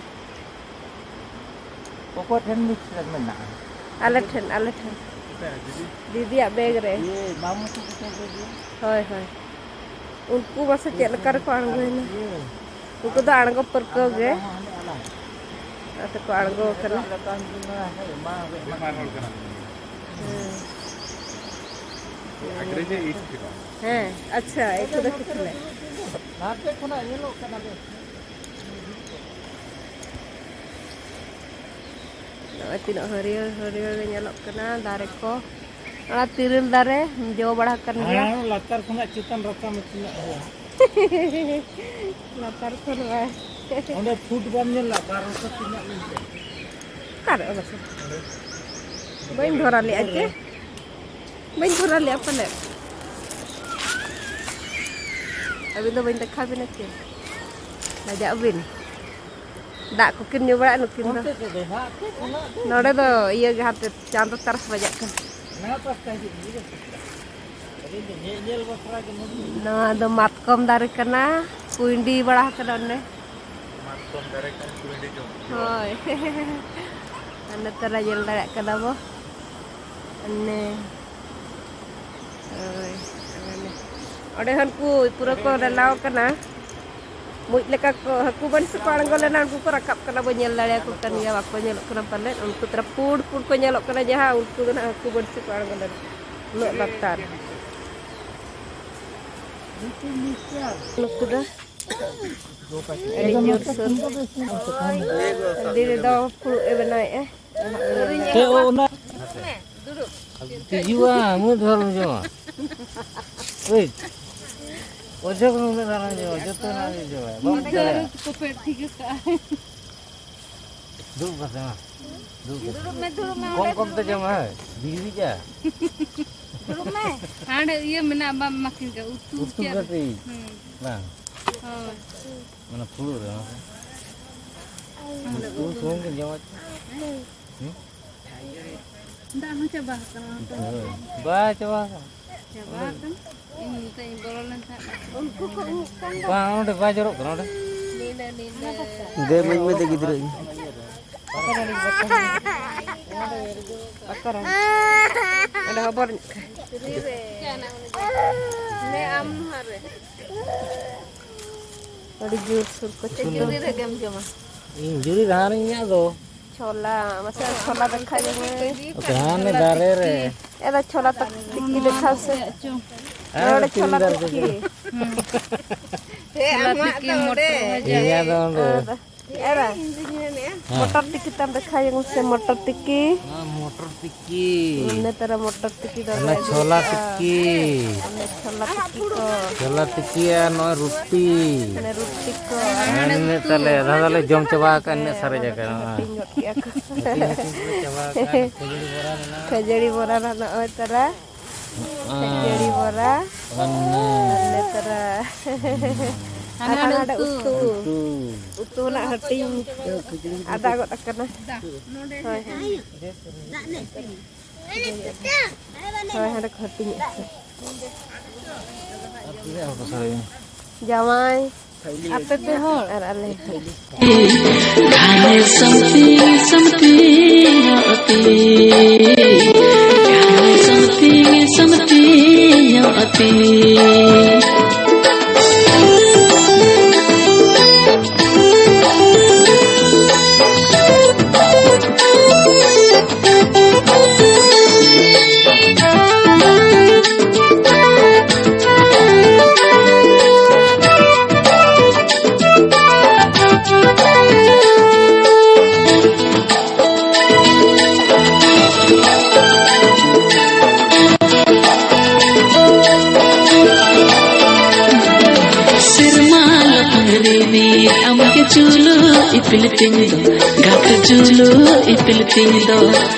ᱚᱠᱚᱭ ᱴᱷᱮᱱ ᱢᱤᱫ ᱴᱷᱮᱱ ᱢᱮᱱᱟᱜᱼᱟ? ᱟᱞᱮ ᱴᱷᱮᱱ, ᱟᱞᱮ ᱴᱷᱮᱱ᱾ ᱚᱠᱚᱭ ᱫᱤᱫᱤ? ᱫᱤᱫᱤᱭᱟᱜ ᱵᱮᱜᱽ ᱨᱮ᱾ ᱤᱭᱟᱹ, ᱢᱟᱢᱩ ᱛᱟᱠᱚ ᱴᱷᱮᱱ ᱨᱮᱜᱮ᱾ ᱦᱳᱭ, ᱦᱳᱭ᱾ ᱩᱱᱠᱩ ᱢᱟᱥᱮ ᱪᱮᱫ ᱞᱮᱠᱟ ᱨᱮᱠᱚ ᱟᱬᱜᱚᱭᱮᱱᱟ? ᱤᱭᱟᱹ᱾ ᱩᱱᱠᱩ ᱫᱚ ᱟᱬᱜᱚ ᱯᱟᱹᱨᱠᱟᱹᱣ ᱜᱮ᱾ ᱟᱞᱟᱝ ᱦᱚᱸ ᱦᱟᱱᱮ ᱟᱞᱟᱝ᱾ ᱚᱱᱟ ᱛᱮᱠᱚ ᱟᱬᱜᱚ ᱟᱠᱟᱱᱟ᱾ ᱞᱟᱛᱟᱨ ᱨᱮᱱ ᱢᱟ ᱦᱮᱸ, ᱢᱟ ᱵᱮᱢᱟᱨ ᱦᱚᱲ ᱠᱟᱱᱟ᱾ ᱦᱮᱸ᱾ ᱟᱜᱽᱨᱮ ᱡᱮ ᱤᱥ ᱠᱮᱫᱟ᱾ ᱦᱮᱸ, ᱟᱪᱪᱷᱟ, ᱮᱠᱴᱩ ᱫᱚ ᱠᱤᱪᱷᱩ ᱞᱮ᱾ ᱱᱟᱛᱮ ᱠᱷᱚᱱᱟᱜ ᱧᱮᱞᱚᱜ ᱠᱟᱱᱟ ᱵᱮᱥ᱾ ᱱᱚᱜᱼᱚᱭ ᱛᱤᱱᱟᱹᱜ ᱦᱟᱹᱨᱭᱟᱹᱲ ᱦᱟᱹᱨᱭᱟᱹᱲ ᱜᱮ ᱧᱮᱞᱚᱜ ᱠᱟᱱᱟ ᱫᱟᱨᱮ ᱠᱚ᱾ ᱚᱱᱟ ᱛᱤᱨᱤᱞ ᱫᱟᱨᱮ ᱡᱚ ᱵᱟᱲᱟ ᱟᱠᱟᱱ ᱜᱮᱭᱟ᱾ ᱦᱮᱸ, ᱞᱟᱛᱟᱨ ᱠᱷᱚᱱᱟᱜ ᱪᱮᱛᱟᱱ ᱨᱟᱠᱟᱵ ᱢᱮ ᱛᱤᱱᱟᱹᱜ ᱦᱟᱹᱨᱭᱟᱹᱲ᱾ ᱞᱟᱛᱟᱨ ᱠᱷᱚᱱ ᱵᱟᱭ᱾ ᱚᱸᱰᱮ ᱯᱷᱩᱴ ᱵᱟᱢ ᱧᱮᱞ ᱞᱮᱫᱟ? ᱵᱟᱨᱚᱥᱚ ᱛᱤᱱᱟᱹᱜ ᱢᱮᱱᱛᱮ᱾ ᱚᱠᱟᱨᱮ ᱚᱵᱚᱥᱥᱚ? ᱵᱟᱹᱧ ᱫᱷᱚᱨᱟ ᱞᱮᱫᱼᱟ ᱪᱮ? ᱵᱟᱹᱧ ᱫᱷᱚᱨᱟ ᱞᱮᱫᱼᱟ ᱯᱟᱞᱮᱫ᱾ ᱟᱹᱵᱤᱱ ᱫᱚ ᱵᱟᱹᱧ ᱫᱮᱠᱷᱟᱣ ᱵᱤᱱᱟ ᱪᱮ? ᱞᱟᱡᱟᱜ ᱟᱹᱵᱤᱱ? ᱫᱟᱜ ᱠᱚᱠᱤᱱ ᱧᱩ ᱵᱟᱲᱟᱭᱟ ᱱᱩᱠᱤᱱ ᱫᱚ᱾ ᱚᱱᱛᱮ ᱪᱮᱫ ᱫᱚ ᱱᱟᱦᱟᱜ ᱪᱮᱫ ᱠᱷᱚᱱᱟᱜ ᱫᱚ? ᱱᱚᱰᱮ ᱫᱚ ᱤᱭᱟᱹ ᱜᱮ ᱦᱟᱱᱛᱮ ᱪᱟᱸᱫᱚ ᱛᱟᱨᱟᱥ ᱵᱟᱡᱟᱜ ᱠᱟᱱᱟ᱾ ᱱᱚᱣᱟ ᱯᱟᱥᱴᱟ ᱦᱤᱡᱩᱜ ᱢᱮ, ᱤᱭᱟᱹ ᱯᱟᱥᱴᱟ᱾ ᱟᱹᱞᱤᱧ ᱫᱚ ᱧᱮ-, ᱧᱮᱞ ᱵᱟᱠᱷᱨᱟ ᱜᱮ ᱱᱚᱰᱮ ᱞᱤᱧ ᱱᱚᱣᱟ ᱫᱚ ᱢᱟᱛᱠᱚᱢ ᱫᱟᱨᱮ ᱠᱟᱱᱟ, ᱠᱩᱸᱭᱰᱤ ᱵᱟᱲᱟ ᱟᱠᱟᱱᱟ ᱚᱱᱮ᱾ ᱢᱟᱛᱠᱚᱢ ᱫᱟᱨᱮ ᱠᱷᱚᱱ ᱠᱩᱸᱭᱰᱤ ᱡᱚᱢ᱾ ᱦᱳᱭ᱾ ᱟᱨ ᱱᱚᱛᱮ ᱨᱮ ᱧᱮᱞ ᱫᱟᱲᱮᱭᱟᱜ ᱠᱟᱱᱟ ᱵᱚ᱾ ᱚᱱᱮ᱾ ᱦᱳᱭ᱾ ᱚᱱᱮ᱾ ᱚᱸᱰᱮ ᱦᱚᱸ ᱩᱱᱠᱩ ᱯᱩᱨᱟᱹ ᱠᱚ ᱞᱮᱞᱟᱣ ᱠᱟᱱᱟ᱾ ᱢᱩᱡ ᱞᱮᱠᱟ ᱠᱚ, ᱦᱟᱹᱠᱩ ᱵᱟᱹᱲᱥᱤ ᱠᱚ ᱟᱬᱜᱚ ᱞᱮᱱᱟ, ᱩᱱᱠᱩ ᱠᱚ ᱨᱟᱠᱟᱵ ᱠᱟᱱᱟ, ᱵᱚ ᱧᱮᱞ ᱫᱟᱲᱮᱭᱟᱠᱚ ᱠᱟᱱ ᱜᱮᱭᱟ, ᱵᱟᱠᱚ ᱧᱮᱞᱚᱜ ᱠᱟᱱᱟ ᱯᱟᱞᱮᱫ᱾ ᱩᱱᱠᱩ ᱛᱚᱨᱟ ᱯᱩᱸᱰ ᱯᱩᱸᱰ ᱠᱚ ᱧᱮᱞᱚᱜ ᱠᱟᱱᱟ, ᱡᱟᱦᱟᱸ ᱩᱱᱠᱩ ᱫᱚ ᱱᱟᱦᱟᱜ ᱦᱟᱹᱠᱩ ᱵᱟᱹᱲᱥᱤ ᱠᱚ ᱟᱬᱜᱚ ᱞᱮᱱᱟ, ᱩᱱᱟᱹᱜ ᱞᱟᱛᱟᱨ᱾ ᱱᱩᱠᱩ ᱫᱚ ᱟᱹᱰᱤ ᱡᱳᱨᱥᱳᱨ ᱫᱤᱫᱤ ᱫᱚ ᱯᱷᱩᱲᱩᱜ ᱮ ᱵᱮᱱᱟᱣᱮᱫᱼᱟ᱾ ᱛᱮ ᱚᱱᱟ ᱛᱤᱡᱩᱣᱟ, ᱢᱩ ᱫᱷᱚᱨ ᱡᱚᱢᱟ᱾ ᱵᱩᱡᱽ? ᱚᱡᱚᱜ ᱱᱩᱱᱟᱹᱜ ᱫᱷᱟᱨᱟ ᱡᱚᱢᱟ, ᱡᱚᱛᱚ ᱱᱟᱜ ᱡᱚᱢᱟ᱾ ᱵᱟᱢ ᱫᱟᱲᱮᱭᱟᱜᱼᱟ᱾ ᱫᱩᱲᱩᱵ ᱠᱟᱛᱮ ᱢᱟ᱾ ᱫᱩᱲᱩᱵ ᱢᱮ, ᱫᱩᱲᱩᱵ ᱢᱮ, ᱠᱚᱢ ᱚᱸᱰᱮ ᱠᱚᱢ ᱛᱮ ᱫᱩᱲᱩᱵ ᱢᱮ᱾ ᱡᱚᱢᱟ, ᱦᱮᱸ, ᱵᱤᱡᱽ ᱵᱤᱡᱟ᱾ ᱫᱩᱲᱩᱵ ᱢᱮ᱾ ᱦᱟᱸᱰᱮ ᱤᱭᱟᱹ ᱢᱮᱱᱟᱜᱼᱟ, ᱵᱟᱢ ᱢᱟᱠᱤᱱ ᱠᱟᱱᱟ, ᱩᱛᱩ ᱩᱛᱩ ᱪᱮᱫ? ᱠᱟᱹᱴᱤᱡ᱾ ᱦᱩᱸ᱾ ᱵᱟᱝ᱾ ᱦᱳᱭ᱾ ᱢᱟᱱᱮ ᱯᱷᱩᱲᱩᱜ ᱨᱮ, ᱚᱱᱟ ᱠᱚ᱾ ᱩᱛᱩ ᱥᱩᱢᱩᱝ ᱜᱮ ᱡᱚᱢᱟ᱾ ᱦᱩᱸ? ᱫᱟᱜ ᱦᱚᱸ ᱪᱟᱵᱟ ᱟᱠᱟᱱᱟ᱾ ᱦᱳᱭ᱾ ᱵᱟᱭ ᱪᱟᱵᱟ ᱟᱠᱟᱱᱟ᱾ ᱪᱟᱵᱟ ᱟᱠᱟᱱᱟ᱾ ᱤᱧ ᱱᱤᱛᱚᱜ ᱤᱧ ᱵᱚᱞᱚ ᱞᱮᱱ ᱛᱟᱦᱮᱸᱫ᱾ ᱩᱱᱠᱩ ᱠᱚ ᱩᱢᱩᱜ ᱠᱟᱱ ᱫᱚ᱾ ᱵᱟᱝ, ᱚᱸᱰᱮ ᱵᱟᱭ ᱡᱚᱨᱚᱜ ᱠᱟᱱᱟ, ᱚᱸᱰᱮ᱾ ᱱᱤᱱᱟᱹ, ᱱᱤᱱᱟᱹ᱾ ᱫᱮ, ᱢᱟᱹᱭ, ᱢᱟᱹᱭ, ᱫᱮ, ᱜᱤᱫᱽᱨᱟᱹ ᱤᱧ᱾ ᱚᱠᱟᱨᱮ? ᱚᱸᱰᱮ ᱦᱚᱵᱚᱨ ᱧᱚᱜ ᱠᱷᱟᱡ᱾ ᱱᱮ ᱟᱢ ᱱᱚᱣᱟ ᱨᱮ᱾ ᱟᱹᱰᱤ ᱡᱳᱨ ᱥᱩᱨ ᱠᱚ ᱪᱮᱫ ᱪᱷᱩᱞᱟᱹ᱾ ᱡᱩᱨᱤ ᱨᱮᱜᱮᱢ ᱡᱚᱢᱟ? ᱤᱧ ᱡᱩᱨᱤ ᱨᱟᱦᱟ ᱨᱤᱧ ᱧᱟᱢ ᱫᱚ᱾ ᱪᱷᱚᱞᱟ, ᱢᱟᱥᱮ ᱪᱷᱚᱞᱟ ᱫᱮᱠᱷᱟ ᱧᱚᱜ ᱢᱮ᱾ ᱦᱟᱱᱮ ᱫᱟᱨᱮ ᱨᱮ᱾ ᱮ ᱫᱟ, ᱪᱷᱚᱞᱟ ᱛᱟᱠ ᱛᱤᱠᱤ ᱫᱮᱠᱷᱟᱣ ᱥᱮ᱾ ᱦᱮᱸ, ᱱᱚᱰᱮ ᱛᱤᱱ ᱪᱷᱚᱞᱟ ᱫᱟᱨᱮ ᱛᱤᱠᱤ᱾ ᱨᱮ᱾ ᱦᱩᱸ᱾ ᱦᱮᱸ, ᱪᱷᱚᱞᱟ ᱟᱢᱟᱜ ᱛᱤᱠᱤ, ᱫᱚ ᱚᱸᱰᱮ᱾ ᱢᱚᱴᱚᱨ ᱵᱷᱟᱡᱟ᱾ ᱤᱧᱟᱹᱜ ᱫᱚ ᱚᱸᱰᱮ᱾ ᱟᱨ ᱮᱨᱟ, ᱤᱧ ᱫᱩᱧ ᱢᱮᱱᱮᱫᱼᱟ᱾ ᱦᱮᱸ᱾ ᱢᱚᱴᱚᱨ ᱛᱤᱠᱤ ᱛᱟᱢ ᱫᱮᱠᱷᱟᱣ ᱧᱚᱜ ᱢᱮᱥᱮ, ᱢᱚᱴᱚᱨ ᱛᱤᱠᱤ᱾ ᱦᱮᱸ, ᱢᱚᱴᱚᱨ ᱛᱤᱠᱤ᱾ ᱱᱮᱛᱟᱨ ᱢᱚᱴᱚᱨ ᱛᱤᱠᱤ ᱫᱚ ᱚᱱᱟ ᱵᱟᱭ ᱪᱷᱚᱞᱟ ᱟᱹᱜᱩ ᱠᱟᱜᱼᱟ᱾ ᱛᱤᱠᱤ᱾ ᱚᱱᱟ ᱪᱷᱚᱞᱟ ᱛᱤᱠᱤ ᱠᱚ᱾ ᱪᱷᱚᱞᱟ ᱛᱤᱠᱤ ᱟᱨ ᱱᱚᱜᱼᱚᱭ ᱨᱩᱴᱤ᱾ ᱢᱟᱱᱮ ᱨᱩᱴᱤ ᱠᱚ᱾ ᱦᱮᱸ, ᱱᱤᱱᱟᱹᱜ ᱛᱟᱞᱮ, ᱟᱫᱷᱟ ᱫᱚᱞᱮ ᱡᱚᱢ ᱪᱟᱵᱟ ᱟᱠᱟᱫ, ᱱᱤᱱᱟᱹᱜ ᱥᱟᱨᱮᱡ ᱟᱠᱟᱱᱟ᱾ ᱦᱮᱸ, ᱦᱟᱹᱴᱤᱧ ᱜᱚᱫ ᱠᱮᱜᱼᱟ ᱠᱚ᱾ ᱦᱟᱹᱴᱤᱧ ᱦᱟᱹᱴᱤᱧ ᱛᱮᱞᱮ ᱪᱟᱵᱟ ᱟᱠᱟᱫ᱾ ᱠᱷᱟᱹᱡᱟᱹᱲᱤ ᱵᱚᱨᱟ ᱢᱮᱱᱟᱜᱼᱟ᱾ ᱠᱷᱟᱹᱡᱟᱹᱲᱤ ᱵᱚᱨᱟ ᱨᱮ ᱱᱚᱜᱼᱚᱭ ᱛᱟᱨᱟ᱾ ᱦᱮᱸ᱾ ᱠᱷᱟᱹᱡᱟᱹᱲᱤ ᱵᱚᱨᱟ᱾ ᱚᱱᱮ᱾ ᱟᱨ ᱱᱮᱛᱟᱨᱟ᱾ ᱦᱩᱸ᱾ ᱟᱨ ᱦᱟᱱᱟ ᱦᱟᱱᱟ ᱩᱛᱩ᱾ ᱩᱛᱩ᱾ ᱩᱛᱩ᱾ ᱩᱛᱩ ᱨᱮᱱᱟᱜ ᱦᱟᱹᱴᱤᱧ ᱟᱫᱟ ᱜᱚᱫ ᱟᱠᱟᱱᱟ᱾ ᱦᱳᱭ, ᱦᱳᱭ᱾ ᱦᱳᱭ, ᱦᱟᱸᱰᱮ ᱠᱚ ᱦᱟᱹᱴᱤᱧᱮᱫ ᱠᱚ᱾ ᱟᱨ ᱛᱤᱱᱟᱹᱜ ᱦᱚᱲ ᱠᱚ ᱥᱟᱨᱮᱡ ᱮᱱᱟ? ᱡᱟᱶᱟᱭ᱾ ᱟᱯᱮ ᱯᱮ ᱦᱚᱲ? ᱟᱨ ᱟᱞᱮ᱾ ᱜᱷᱟᱱᱮ ᱥᱟᱢᱛᱤ ᱥᱟᱢᱛᱤ ᱧᱚᱜ ᱛᱮ, ᱜᱷᱟᱱᱮ ᱥᱟᱢᱛᱤ ᱥᱟᱢᱛᱤ ᱧᱚᱜ ᱛᱮ᱾ ᱥᱮᱨᱢᱟ ᱞᱟᱯᱷᱟᱝ ᱨᱤᱢᱤᱞ ᱟᱢᱜᱮ ᱪᱩᱞᱩ ᱤᱯᱤᱞ ᱛᱤᱧ ᱫᱚ ᱜᱟᱛᱮ ᱡᱩᱞᱩ ᱤᱯᱤᱞ ᱛᱤᱧ ᱫᱚ,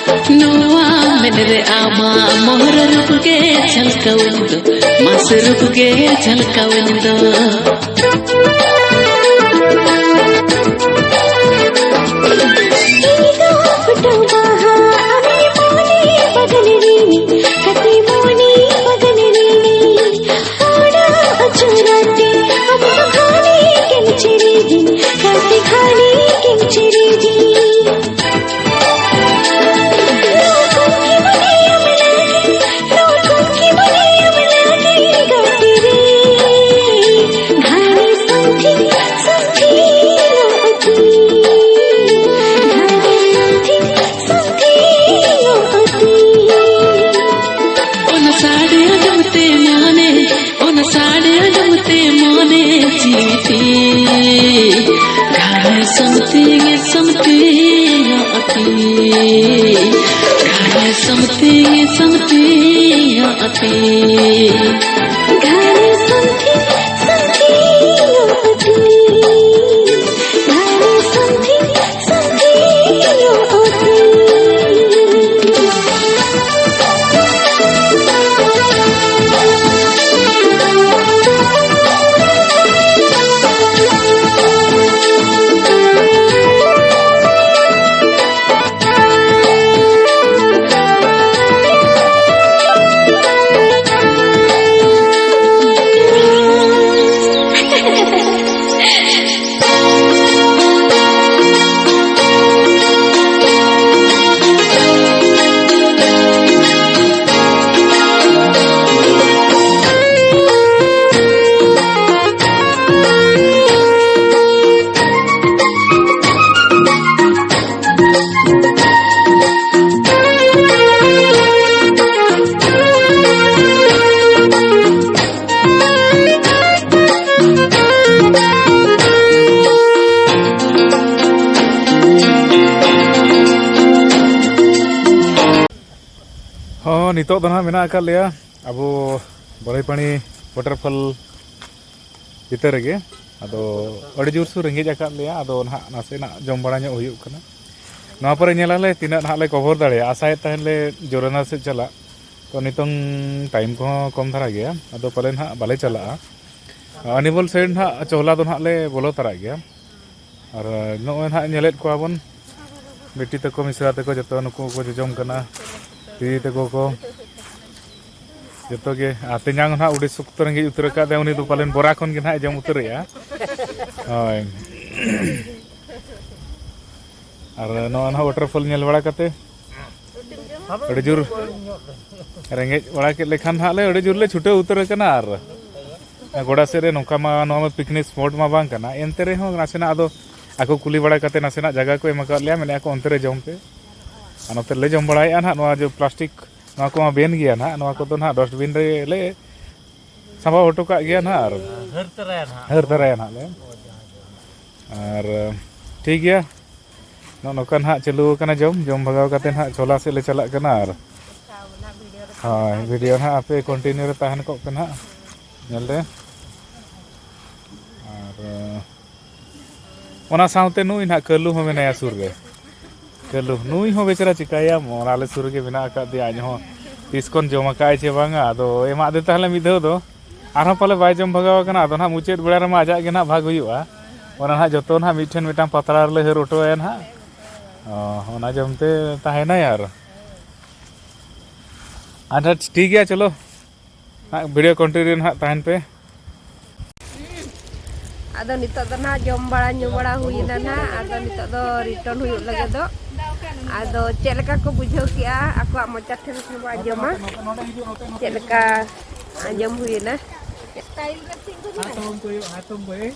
ᱱᱚᱣᱟ ᱢᱮᱫ ᱨᱮ ᱟᱢᱟᱜ ᱢᱚᱦᱚᱨ ᱨᱩᱯ ᱜᱮ ᱡᱷᱟᱞᱠᱟᱣᱤᱧ ᱫᱚ, ᱢᱟᱥᱮ ᱨᱩᱯ ᱜᱮ ᱡᱷᱟᱞᱠᱟᱣᱤᱧ ᱫᱚ᱾ ᱤᱧ ᱫᱚ ᱯᱷᱩᱴᱟᱹᱣ ᱵᱟᱦᱟ ᱟᱢᱤᱡ ᱢᱚᱱᱮ ᱵᱟᱜᱟᱱ ᱨᱤᱱᱤᱡ, ᱠᱟᱹᱴᱤᱡ ᱢᱚᱱᱮ ᱵᱟᱜᱟᱱ ᱨᱤᱱᱤᱡ᱾ ᱚᱲᱟᱜ ᱟᱹᱪᱩᱨᱟᱛᱮ ᱟᱢ ᱫᱚ ᱠᱷᱟᱹᱞᱤ ᱜᱮᱢ ᱪᱤᱨᱤᱡᱤᱧ, ᱠᱟᱹᱴᱤᱡ ᱠᱷᱟᱹᱞᱤ ᱜᱮᱢ ᱪᱤᱨᱤᱡᱤᱧ᱾ ᱞᱚᱜᱚᱱ ᱜᱮ ᱢᱚᱱᱮᱭᱟᱢ ᱞᱟᱹᱜᱤᱫ, ᱞᱚᱜᱚᱱ ᱜᱮ ᱢᱚᱱᱮᱭᱟᱢ ᱞᱟᱹᱜᱤᱫ ᱜᱟᱛᱮ ᱨᱮ᱾ ᱜᱷᱟᱱᱮ ᱥᱚᱱᱫᱷᱤ, ᱥᱚᱱᱫᱷᱤ ᱞᱚᱜᱚᱱ᱾ ᱜᱷᱟᱱᱮ ᱥᱚᱱᱫᱷᱤ, ᱥᱚᱱᱫᱷᱤ ᱞᱚᱜᱚᱱ᱾ ᱚᱱᱟ ᱥᱟᱰᱮ ᱟᱸᱡᱚᱢ ᱛᱮ ᱢᱚᱱᱮ, ᱚᱱᱟ ᱥᱟᱰᱮ ᱟᱸᱡᱚᱢ ᱛᱮ ᱢᱚᱱᱮ ᱡᱤᱣᱤ ᱛᱤᱧ ᱜᱷᱟᱱᱮ ᱥᱚᱱᱫᱷᱤ, ᱥᱚᱱᱫᱷᱤ ᱞᱚᱜᱚᱱ᱾ ᱜᱷᱟᱱᱮ ᱥᱚᱱᱫᱷᱤ, ᱥᱚᱱᱫᱷᱤ ᱞᱚᱜᱚᱱ᱾ ᱜᱷᱟᱱᱮ ᱥᱚᱱᱫᱷᱤ, ᱥᱚᱱᱫᱷᱤ ᱞᱚᱜᱚᱱ᱾ ᱜᱷᱟᱱᱮ ᱥᱚᱱᱫᱷᱤ, ᱦᱚᱸ, ᱱᱤᱛᱚᱜ ᱫᱚ ᱱᱟᱦᱟᱜ ᱢᱮᱱᱟᱜ ᱟᱠᱟᱫ ᱞᱮᱭᱟ ᱟᱵᱚ ᱵᱚᱨᱟᱭᱯᱟᱱᱤ waterfall ᱵᱷᱤᱛᱟᱹᱨ ᱨᱮᱜᱮ᱾ ᱟᱫᱚ ᱟᱹᱰᱤ ᱡᱳᱨ ᱥᱩᱨ ᱨᱮᱸᱜᱮᱡ ᱟᱠᱟᱫ ᱞᱮᱭᱟ, ᱟᱫᱚ ᱱᱟᱦᱟᱜ ᱱᱟᱥᱮᱱᱟᱜ ᱡᱚᱢ ᱵᱟᱲᱟ ᱧᱚᱜ ᱦᱩᱭᱩᱜ ᱠᱟᱱᱟ᱾ ᱱᱚᱣᱟ ᱯᱚᱨᱮ ᱧᱮᱞᱟᱞᱮ ᱛᱤᱱᱟᱹᱜ ᱱᱟᱦᱟᱜ ᱞᱮ ᱠᱚᱵᱷᱚᱨ ᱫᱟᱲᱮᱭᱟᱜᱼᱟ᱾ ᱟᱥᱟᱭᱮᱫ ᱛᱟᱦᱮᱱ ᱞᱮ ᱡᱳᱨᱟᱱᱟ ᱥᱮᱫ ᱪᱟᱞᱟᱜ, ᱛᱚ ᱱᱤᱛᱚᱝ ᱴᱟᱭᱤᱢ ᱠᱚᱦᱚᱸ ᱠᱚᱢ ᱫᱷᱟᱨᱟ ᱜᱮᱭᱟ, ᱟᱫᱚ ᱯᱟᱞᱮ ᱱᱟᱦᱟᱜ ᱵᱟᱞᱮ ᱪᱟᱞᱟᱜᱼᱟ᱾ ᱟᱱᱤᱵᱚᱞ ᱥᱟᱭᱤᱰ ᱱᱟᱦᱟᱜ ᱪᱚᱦᱞᱟ ᱫᱚ ᱱᱟᱦᱟᱜ ᱞᱮ ᱵᱚᱞᱚ ᱛᱟᱨᱟᱜ ᱜᱮᱭᱟ᱾ ᱟᱨ ᱱᱚᱜᱼᱚᱭ ᱱᱟᱦᱟᱜ ᱧᱮᱞᱮᱫ ᱠᱚᱣᱟ ᱵᱚᱱ ᱵᱤᱴᱤ ᱛᱟᱠᱚ, ᱢᱤᱥᱨᱟ ᱛᱟᱠᱚ, ᱡᱚᱛᱚ ᱱᱩᱠᱩ ᱠᱚ ᱡᱚᱡᱚᱢ ᱠᱟᱱᱟ, ᱫᱤᱫᱤ ᱛᱟᱠᱚ ᱠᱚ, ᱡᱚᱛᱚ ᱜᱮ᱾ ᱟᱨ ᱛᱮᱧᱟᱝ ᱱᱟᱦᱟᱜ ᱟᱹᱰᱤ ᱥᱚᱠᱛᱚ ᱨᱮᱸᱜᱮᱡ ᱩᱛᱟᱹᱨ ᱟᱠᱟᱫ ᱛᱟᱭᱟ, ᱩᱱᱤ ᱫᱚ ᱯᱟᱞᱮᱱ ᱵᱚᱨᱟ ᱠᱷᱚᱱ ᱜᱮ ᱱᱟᱦᱟᱜ ᱮ ᱡᱚᱢ ᱩᱛᱟᱹᱨᱮᱜᱼᱟ᱾ ᱦᱳᱭ᱾ ᱟᱨ ᱱᱚᱣᱟ ᱱᱟᱦᱟᱜ ᱣᱟᱴᱟᱨ ᱯᱷᱚᱞ ᱧᱮᱞ ᱵᱟᱲᱟ ᱠᱟᱛᱮ ᱟᱹᱰᱤ ᱡᱳᱨ ᱨᱮᱸᱜᱮᱡ ᱵᱟᱲᱟ ᱠᱮᱫ ᱞᱮᱠᱷᱟᱱ ᱦᱟᱸᱜ ᱞᱮ ᱟᱹᱰᱤ ᱡᱳᱨ ᱞᱮ ᱪᱷᱩᱴᱟᱹᱣ ᱩᱛᱟᱹᱨ ᱟᱠᱟᱱᱟ᱾ ᱟᱨ ᱜᱚᱰᱟ ᱥᱮᱫ ᱨᱮ ᱱᱚᱝᱠᱟ ᱢᱟ, ᱱᱚᱣᱟ ᱢᱟ ᱯᱤᱠᱱᱤᱠ ᱥᱯᱚᱴ ᱢᱟ ᱵᱟᱝ ᱠᱟᱱᱟ, ᱮᱱᱛᱮ ᱨᱮᱦᱚᱸ ᱱᱟᱥᱮᱱᱟᱜ ᱟᱫᱚ ᱟᱠᱚ ᱠᱩᱞᱤ ᱵᱟᱲᱟ ᱠᱟᱛᱮ ᱱᱟᱥᱮᱱᱟᱜ ᱡᱟᱭᱜᱟ ᱠᱚ ᱮᱢ ᱟᱠᱟᱫ ᱞᱮᱭᱟ, ᱢᱮᱱᱮᱫᱼᱟ ᱠᱚ ᱚᱱᱛᱮ ᱨᱮ ᱡᱚᱢ ᱯᱮ᱾ ᱟᱨ ᱱᱚᱛᱮ ᱨᱮᱞᱮ ᱡᱚᱢ ᱵᱟᱲᱟᱭᱮᱫᱼᱟ ᱱᱟᱦᱟᱜ᱾ ᱱᱚᱣᱟ ᱡᱮ ᱯᱞᱟᱥᱴᱤᱠ, ᱱᱚᱣᱟ ᱠᱚᱢᱟ ᱵᱮᱱ ᱜᱮᱭᱟ ᱱᱟᱦᱟᱜ, ᱱᱚᱣᱟ ᱠᱚᱫᱚ ᱱᱟᱦᱟᱜ ᱰᱟᱥᱴᱵᱤᱱ ᱨᱮᱞᱮ ᱥᱟᱢᱵᱟᱣ ᱦᱚᱴᱚ ᱠᱟᱜ ᱜᱮᱭᱟ ᱱᱟᱦᱟᱜ᱾ ᱟᱨ ᱦᱟᱹᱨ ᱛᱚᱨᱟᱭᱟ ᱱᱟᱦᱟᱜ᱾ ᱦᱟᱹᱨ ᱛᱚᱨᱟᱭᱟ ᱱᱟᱦᱟᱜ ᱞᱮ᱾ ᱟᱨ ᱴᱷᱤᱠ ᱜᱮᱭᱟ, ᱱᱚᱜᱼᱚ ᱱᱚᱝᱠᱟ ᱱᱟᱦᱟᱜ ᱪᱟᱹᱞᱩ ᱟᱠᱟᱱᱟ ᱡᱚᱢ, ᱡᱚᱢ ᱵᱷᱟᱜᱟᱣ ᱠᱟᱛᱮ ᱱᱟᱦᱟᱜ ᱪᱷᱚᱞᱟ ᱥᱮᱫ ᱞᱮ ᱪᱟᱞᱟᱜ ᱠᱟᱱᱟ᱾ ᱟᱨ ᱦᱳᱭ, ᱵᱷᱤᱰᱤᱭᱳ ᱱᱟᱦᱟᱜ ᱟᱯᱮ ᱠᱚᱱᱴᱤᱱᱤᱭᱩ ᱨᱮ ᱛᱟᱦᱮᱱ ᱠᱚᱜ ᱯᱮ ᱱᱟᱦᱟᱜ ᱧᱮᱞ ᱨᱮ᱾ ᱟᱨ ᱚᱱᱟ ᱥᱟᱶᱛᱮ ᱱᱩᱭ ᱱᱟᱦᱟᱜ ᱠᱟᱹᱞᱩ ᱦᱚᱸ ᱢᱮᱱᱟᱭᱟ ᱥᱩᱨ ᱨᱮ᱾ ᱠᱟᱹᱞᱩ, ᱱᱩᱭ ᱦᱚᱸ ᱵᱮᱪᱟᱨᱟ ᱪᱤᱠᱟᱹᱭᱟᱢ, ᱚᱱᱟ ᱟᱞᱮ ᱥᱩᱨ ᱨᱮᱜᱮ ᱢᱮᱱᱟᱜ ᱟᱠᱟᱫ ᱫᱮᱭᱟ᱾ ᱟᱡ ᱦᱚᱸ ᱛᱤᱥ ᱠᱷᱚᱱ ᱡᱚᱢ ᱟᱠᱟᱫ ᱟᱭ ᱪᱮ ᱵᱟᱝᱟ, ᱟᱫᱚ ᱮᱢᱟᱜ ᱫᱮ ᱛᱟᱦᱞᱮ ᱢᱤᱫ ᱫᱷᱟᱣ ᱫᱚ, ᱟᱨᱦᱚᱸ ᱯᱟᱞᱮ ᱵᱟᱭ ᱡᱚᱢ ᱵᱷᱟᱜᱟᱣ ᱟᱠᱟᱱᱟ᱾ ᱟᱫᱚ ᱱᱟᱦᱟᱜ ᱢᱩᱪᱟᱹᱫ ᱵᱮᱲᱟ ᱨᱮᱢᱟ ᱟᱡᱟᱜ ᱜᱮ ᱱᱟᱦᱟᱜ ᱵᱷᱟᱜᱽ ᱦᱩᱭᱩᱜᱼᱟ᱾ ᱚᱱᱟ ᱱᱟᱦᱟᱜ ᱡᱚᱛᱚ ᱱᱟᱦᱟᱜ ᱢᱤᱫᱴᱷᱮᱱ ᱢᱤᱫᱴᱟᱝ ᱯᱟᱛᱲᱟ ᱨᱮᱞᱮ ᱦᱟᱹᱨ ᱚᱴᱚ ᱟᱭᱟ ᱱᱟᱦᱟᱜ᱾ ᱚ, ᱚᱱᱟ ᱡᱚᱢᱛᱮ ᱛᱟᱦᱮᱱᱟᱭ᱾ ᱟᱨ ᱟᱪᱪᱷᱟ, ᱴᱷᱤᱠ ᱜᱮᱭᱟ, ᱪᱚᱞᱚ ᱱᱟᱦᱟᱜ ᱵᱷᱤᱰᱤᱭᱳ ᱠᱚᱱᱴᱤᱱᱤᱭᱩ ᱱᱟᱦᱟᱜ ᱛᱟᱦᱮᱱ ᱯᱮ᱾ ᱟᱫᱚ ᱱᱤᱛᱚᱜ ᱫᱚ ᱱᱟᱦᱟᱜ ᱡᱚᱢ ᱵᱟᱲᱟ ᱧᱩ ᱵᱟᱲᱟ ᱦᱩᱭᱱᱟ ᱱᱟᱦᱟᱜ, ᱟᱫᱚ ᱱᱤᱛᱚᱜ ᱫᱚ ᱨᱤᱴᱟᱨᱱ ᱦᱩᱭᱩᱜ ᱞᱟᱹᱜᱤᱫ ᱫᱚ᱾ ᱟᱫᱚ ᱪᱮᱫ ᱞᱮᱠᱟ ᱠᱚ ᱵᱩᱡᱷᱟᱹᱣ ᱠᱮᱜᱼᱟ, ᱟᱠᱚᱣᱟᱜ ᱢᱚᱪᱟ ᱴᱷᱮᱱ ᱠᱷᱚᱱ ᱵᱚ ᱟᱸᱡᱚᱢᱟ᱾ ᱪᱮᱫ ᱞᱮᱠᱟ ᱟᱸᱡᱚᱢ ᱦᱩᱭᱱᱟ,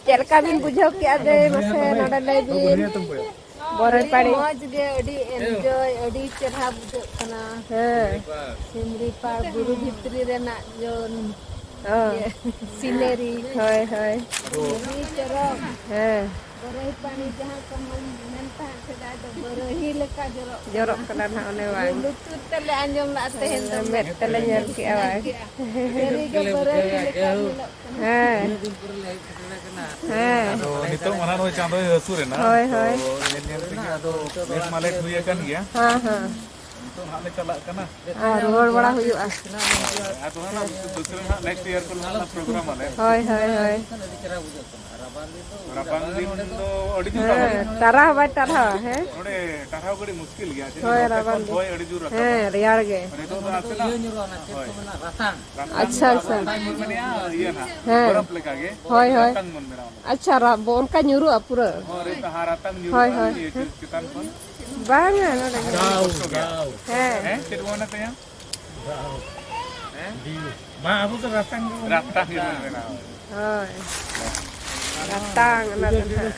ᱪᱮᱫ ᱞᱮᱠᱟ ᱵᱤᱱ ᱵᱩᱡᱷᱟᱹᱣ ᱠᱮᱜᱼᱟ, ᱫᱮ ᱢᱟᱥᱮ ᱱᱚᱰᱮ ᱞᱟᱹᱭ ᱵᱤᱱ᱾ ᱵᱚᱨᱚᱭ ᱯᱟᱲᱤ᱾ ᱢᱚᱡᱽ ᱜᱮ, ᱟᱹᱰᱤ ᱮᱱᱡᱚᱭ, ᱟᱹᱰᱤ ᱪᱮᱨᱦᱟ ᱵᱩᱡᱷᱟᱹᱜ ᱠᱟᱱᱟ᱾ ᱦᱮᱸ᱾ ᱥᱤᱢᱲᱤ ᱯᱟᱲ ᱵᱩᱨᱩ ᱵᱷᱤᱛᱨᱤ ᱨᱮᱱᱟᱜ ᱡᱚᱱ ᱦᱚᱸ᱾ ᱤᱭᱟᱹ, ᱥᱤᱱᱮᱨᱤ᱾ ᱦᱳᱭ, ᱦᱳᱭ᱾ ᱟᱹᱰᱤ ᱪᱚᱨᱚᱠ᱾ ᱦᱮᱸ᱾ ᱵᱟᱹᱨᱟᱹᱦᱤ ᱯᱟᱹᱱᱤ ᱡᱟᱦᱟᱸ ᱠᱚ ᱢᱮᱱ, ᱢᱮᱱ ᱛᱟᱦᱮᱸᱫ ᱥᱮᱫᱟᱭ ᱫᱚ ᱵᱟᱹᱨᱟᱹᱦᱤ ᱞᱮᱠᱟ ᱡᱚᱨᱚᱜ ᱡᱚᱨᱚᱜ ᱠᱟᱱᱟ ᱱᱟᱦᱟᱜ ᱚᱱᱮ ᱵᱟᱝ᱾ ᱞᱩᱛᱩᱨ ᱛᱮᱞᱮ ᱟᱸᱡᱚᱢ ᱞᱟᱜᱼᱟ ᱛᱮᱦᱮᱧ ᱫᱚ᱾ ᱢᱮᱫ ᱛᱮᱞᱮ ᱧᱮᱞ ᱠᱮᱜᱼᱟ ᱵᱟᱝ᱾ ᱥᱟᱹᱨᱤ ᱜᱮ ᱵᱟᱹᱨᱟᱹᱦᱤ ᱞᱮᱠᱟ ᱧᱮᱞᱚᱜ ᱠᱟᱱᱟ᱾ ᱦᱮᱸ᱾ ᱦᱮᱸ᱾ ᱟᱫᱚ ᱱᱤᱛᱚᱜ ᱢᱟ ᱱᱟᱦᱟᱜ ᱱᱚᱜᱼᱚᱭ ᱪᱟᱸᱫᱚᱭ ᱦᱟᱹᱥᱩᱨ ᱮᱱᱟ᱾ ᱦᱳᱭ, ᱦᱳᱭ᱾ ᱛᱚ ᱧᱮᱞ ᱧᱮᱞ ᱛᱮᱜᱮ ᱟᱫᱚ ᱞᱮᱴ ᱢᱟ ᱞᱮᱴ ᱦᱩᱭ ᱟᱠᱟᱱ ᱜᱮᱭᱟ᱾ ᱦᱮᱸ, ᱦᱮᱸ᱾ ᱱᱤᱛᱚᱜ ᱱᱟᱦᱟᱜ ᱞᱮ ᱪᱟᱞᱟᱜ ᱠᱟᱱᱟ᱾ ᱟᱨ ᱨᱩᱣᱟᱹᱲ ᱵᱟᱲᱟ ᱦᱩᱭᱩᱜᱼᱟ᱾ ᱟᱫᱚ ᱦᱟᱸᱜ ᱫᱩᱥᱨᱟᱹ ᱦᱟᱸᱜ ᱱᱮᱠᱥᱴ ᱤᱭᱟᱨ ᱠᱚ ᱱᱟᱦᱟᱜ ᱞᱮ ᱯᱨᱳᱜᱨᱟᱢ ᱟᱞᱮ᱾ ᱦᱳᱭ, ᱦᱳᱭ, ᱦᱳᱭ᱾ ᱨᱟᱵᱟᱝ ᱫᱤᱱ ᱫᱚ ᱟᱹᱰᱤ ᱡᱳᱨ ᱨᱟᱵᱟᱝ᱾ ᱦᱮᱸ, ᱴᱟᱨᱦᱟᱣ ᱦᱚᱸ ᱵᱟᱭ ᱴᱟᱨᱦᱟᱣᱟ, ᱦᱮᱸ? ᱱᱚᱰᱮ ᱴᱟᱨᱦᱟᱣ ᱠᱟᱹᱴᱤᱡ ᱢᱩᱥᱠᱤᱞ ᱜᱮᱭᱟ, ᱪᱮᱫᱟᱜ ᱦᱳᱭ, ᱱᱚᱛᱮ ᱨᱟᱵᱟᱝ ᱠᱷᱚᱱ ᱫᱤᱱ᱾ ᱦᱚᱭ ᱟᱹᱰᱤ ᱡᱳᱨ ᱨᱟᱠᱟᱵᱟ᱾ ᱦᱮᱸ, ᱨᱮᱭᱟᱲ ᱜᱮ᱾ ᱱᱤᱛᱚᱜ ᱫᱚ ᱱᱟᱥᱮᱱᱟᱜ ᱦᱳᱭ᱾ ᱟᱪᱪᱷᱟ, ᱟᱪᱪᱷᱟ᱾ ᱨᱟᱛᱟᱝ ᱵᱚᱱ ᱢᱮᱱᱮᱜᱼᱟ, ᱤᱭᱟᱹ ᱱᱟᱦᱟᱜ, ᱦᱮᱸ᱾ ᱵᱚᱨᱚᱯᱷ ᱞᱮᱠᱟ ᱜᱮ᱾ ᱦᱳᱭ, ᱦᱳᱭ᱾ ᱨᱟᱛᱟᱝ ᱵᱚᱱ ᱢᱮᱱᱟ ᱚᱱᱟ᱾ ᱟᱪᱪᱷᱟ, ᱨᱟ-, ᱵᱚ-, ᱚᱱᱠᱟ ᱧᱩᱨᱩᱜᱼᱟ ᱯᱩᱨᱟᱹ? ᱦᱳᱭ, ᱨᱟᱛᱟᱝ ᱧᱩᱨᱩᱜᱼᱟ, ᱦᱳᱭ, ᱦᱳᱭ᱾ ᱤᱭᱟᱹ ᱪᱮᱛᱟᱱ ᱠᱷᱚᱱ᱾ ᱵᱟᱝᱟ, ᱱᱚᱰᱮ ᱫᱚ᱾ ᱫᱟᱣ, ᱫᱟᱣ᱾ ᱦᱮᱸ᱾ ᱦᱮᱸ, ᱪᱮᱫ ᱵᱚᱱ ᱢᱮᱛᱟᱭᱟ? ᱫᱟᱣ᱾ ᱦᱮᱸ? ᱵᱟᱝ, ᱟᱵᱚ ᱫᱚ ᱨᱟᱛᱟᱝ ᱜᱮᱵᱚᱱ ᱨᱟᱛᱟᱝ ᱜᱮᱵᱚᱱ ᱢᱮᱱᱟ᱾ ᱦᱳᱭ᱾ ᱨᱟᱛᱟᱝ, ᱚᱱᱟ ᱫᱚ ᱱᱟᱦᱟᱜ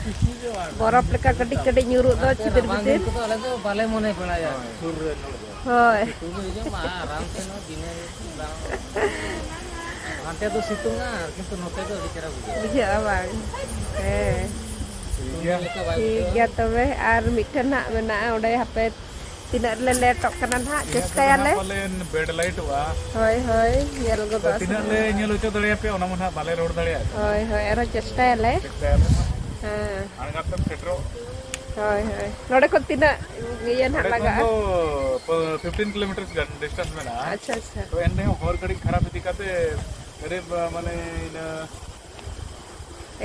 ᱵᱚᱨᱚᱯᱷ ᱞᱮᱠᱟ ᱠᱟᱹᱴᱤᱡ ᱠᱟᱹᱴᱤᱡ ᱧᱩᱨᱩᱜ ᱫᱚ ᱪᱤᱫᱤᱨ ᱨᱟᱵᱟᱝ ᱫᱤᱱ ᱵᱤᱫᱤᱨ᱾ ᱠᱚᱫᱚ ᱟᱞᱮ ᱫᱚ ᱵᱟᱞᱮ ᱢᱚᱱᱮ ᱵᱟᱲᱟᱭᱟ ᱦᱳᱭ᱾ ᱥᱩᱨ ᱨᱮ ᱱᱚᱰᱮ ᱫᱚ᱾ ᱦᱳᱭ᱾ ᱥᱤᱛᱩᱝ ᱫᱚ ᱦᱤᱡᱩᱜ ᱢᱟ, ᱟᱨᱟᱢ ᱥᱮ ᱱᱚᱣᱟ ᱵᱤᱱᱟᱹ ᱫᱟᱜ᱾ ᱦᱟᱱᱛᱮ ᱫᱚ ᱥᱤᱛᱩᱝᱟ, ᱟᱨ ᱠᱤᱱᱛᱩ ᱱᱚᱛᱮ ᱫᱚ ᱟᱹᱰᱤ ᱪᱮᱦᱨᱟ ᱵᱩᱡᱷᱟᱹᱜᱼᱟ᱾ ᱵᱩᱡᱷᱟᱹᱜᱼᱟ ᱵᱟᱝ? ᱦᱮᱸ᱾ ᱥᱤᱛᱩᱝ ᱴᱷᱤᱠ ᱜᱮᱭᱟ᱾ ᱞᱮᱠᱟ ᱵᱟᱭ ᱴᱷᱤᱠ ᱵᱩᱡᱷᱟᱹᱜᱼᱟ᱾ ᱜᱮᱭᱟ ᱛᱚᱵᱮ, ᱟᱨ ᱢᱤᱫᱴᱷᱮᱱ ᱦᱟᱸᱜ ᱢᱮᱱᱟᱜᱼᱟ, ᱚᱸᱰᱮ ᱦᱟᱯᱮ ᱛᱤᱱᱟᱹᱜ ᱨᱮᱞᱮ ᱞᱮᱴᱚᱜ ᱠᱟᱱᱟ ᱱᱟᱦᱟᱜ, ᱛᱤᱱᱟᱹᱜ ᱛᱮ ᱪᱮᱥᱴᱟᱭᱟᱞᱮ᱾ ᱱᱟᱦᱟᱜ ᱯᱟᱞᱮᱱ ᱵᱮᱰ ᱞᱟᱭᱤᱴᱚᱜᱼᱟ᱾ ᱦᱳᱭ, ᱦᱳᱭ, ᱧᱮᱞ ᱛᱚ ᱜᱚᱫᱚᱜ ᱛᱤᱱᱟᱹᱜ ᱟᱥᱮ᱾ ᱞᱮ ᱧᱮᱞ ᱦᱚᱪᱚ ᱫᱟᱲᱮᱭᱟᱯᱮᱭᱟ, ᱚᱱᱟ ᱢᱟ ᱱᱟᱦᱟᱜ ᱵᱟᱞᱮ ᱨᱚᱲ ᱫᱟᱲᱮᱭᱟᱜ ᱠᱟᱱᱟ᱾ ᱦᱳᱭ, ᱦᱳᱭ, ᱟᱨᱦᱚᱸ ᱪᱮᱥᱴᱟᱭᱟᱞᱮ᱾ ᱪᱮᱥᱴᱟᱭᱟᱞᱮ ᱱᱟᱦᱟᱜ᱾ ᱦᱮᱸ᱾ ᱟᱬᱜᱟᱛ ᱛᱮᱢ ᱥᱮᱴᱮᱨᱚᱜ᱾ ᱦᱳᱭ, ᱦᱳᱭ᱾ ᱱᱚᱰᱮ ᱠᱷᱚᱱ ᱛᱤᱱᱟᱹᱜ ᱤᱭᱟᱹ ᱱᱟᱦᱟᱜ ᱱᱚᱰᱮ ᱠᱷᱚᱱ ᱞᱟᱜᱟᱜᱼᱟ? ᱫᱚ ᱯᱚ-, ᱯᱷᱤᱯᱴᱤᱱ ᱠᱤᱞᱳᱢᱤᱴᱟᱨ ᱜᱟᱱ ᱰᱤᱥᱴᱮᱱᱥ ᱢᱮᱱᱟᱜᱼᱟ᱾ ᱟᱪᱪᱷᱟ, ᱟᱪᱪᱷᱟ᱾ ᱛᱚ ᱮᱱ ᱨᱮᱦᱚᱸ ᱦᱚᱨ ᱜᱷᱟᱹᱲᱤᱡ ᱠᱷᱟᱨᱟᱯ ᱤᱫᱤ ᱠᱟᱛᱮ ᱠᱟᱹᱨᱤᱵ, ᱢᱟᱱᱮ, ᱤᱱᱟᱹ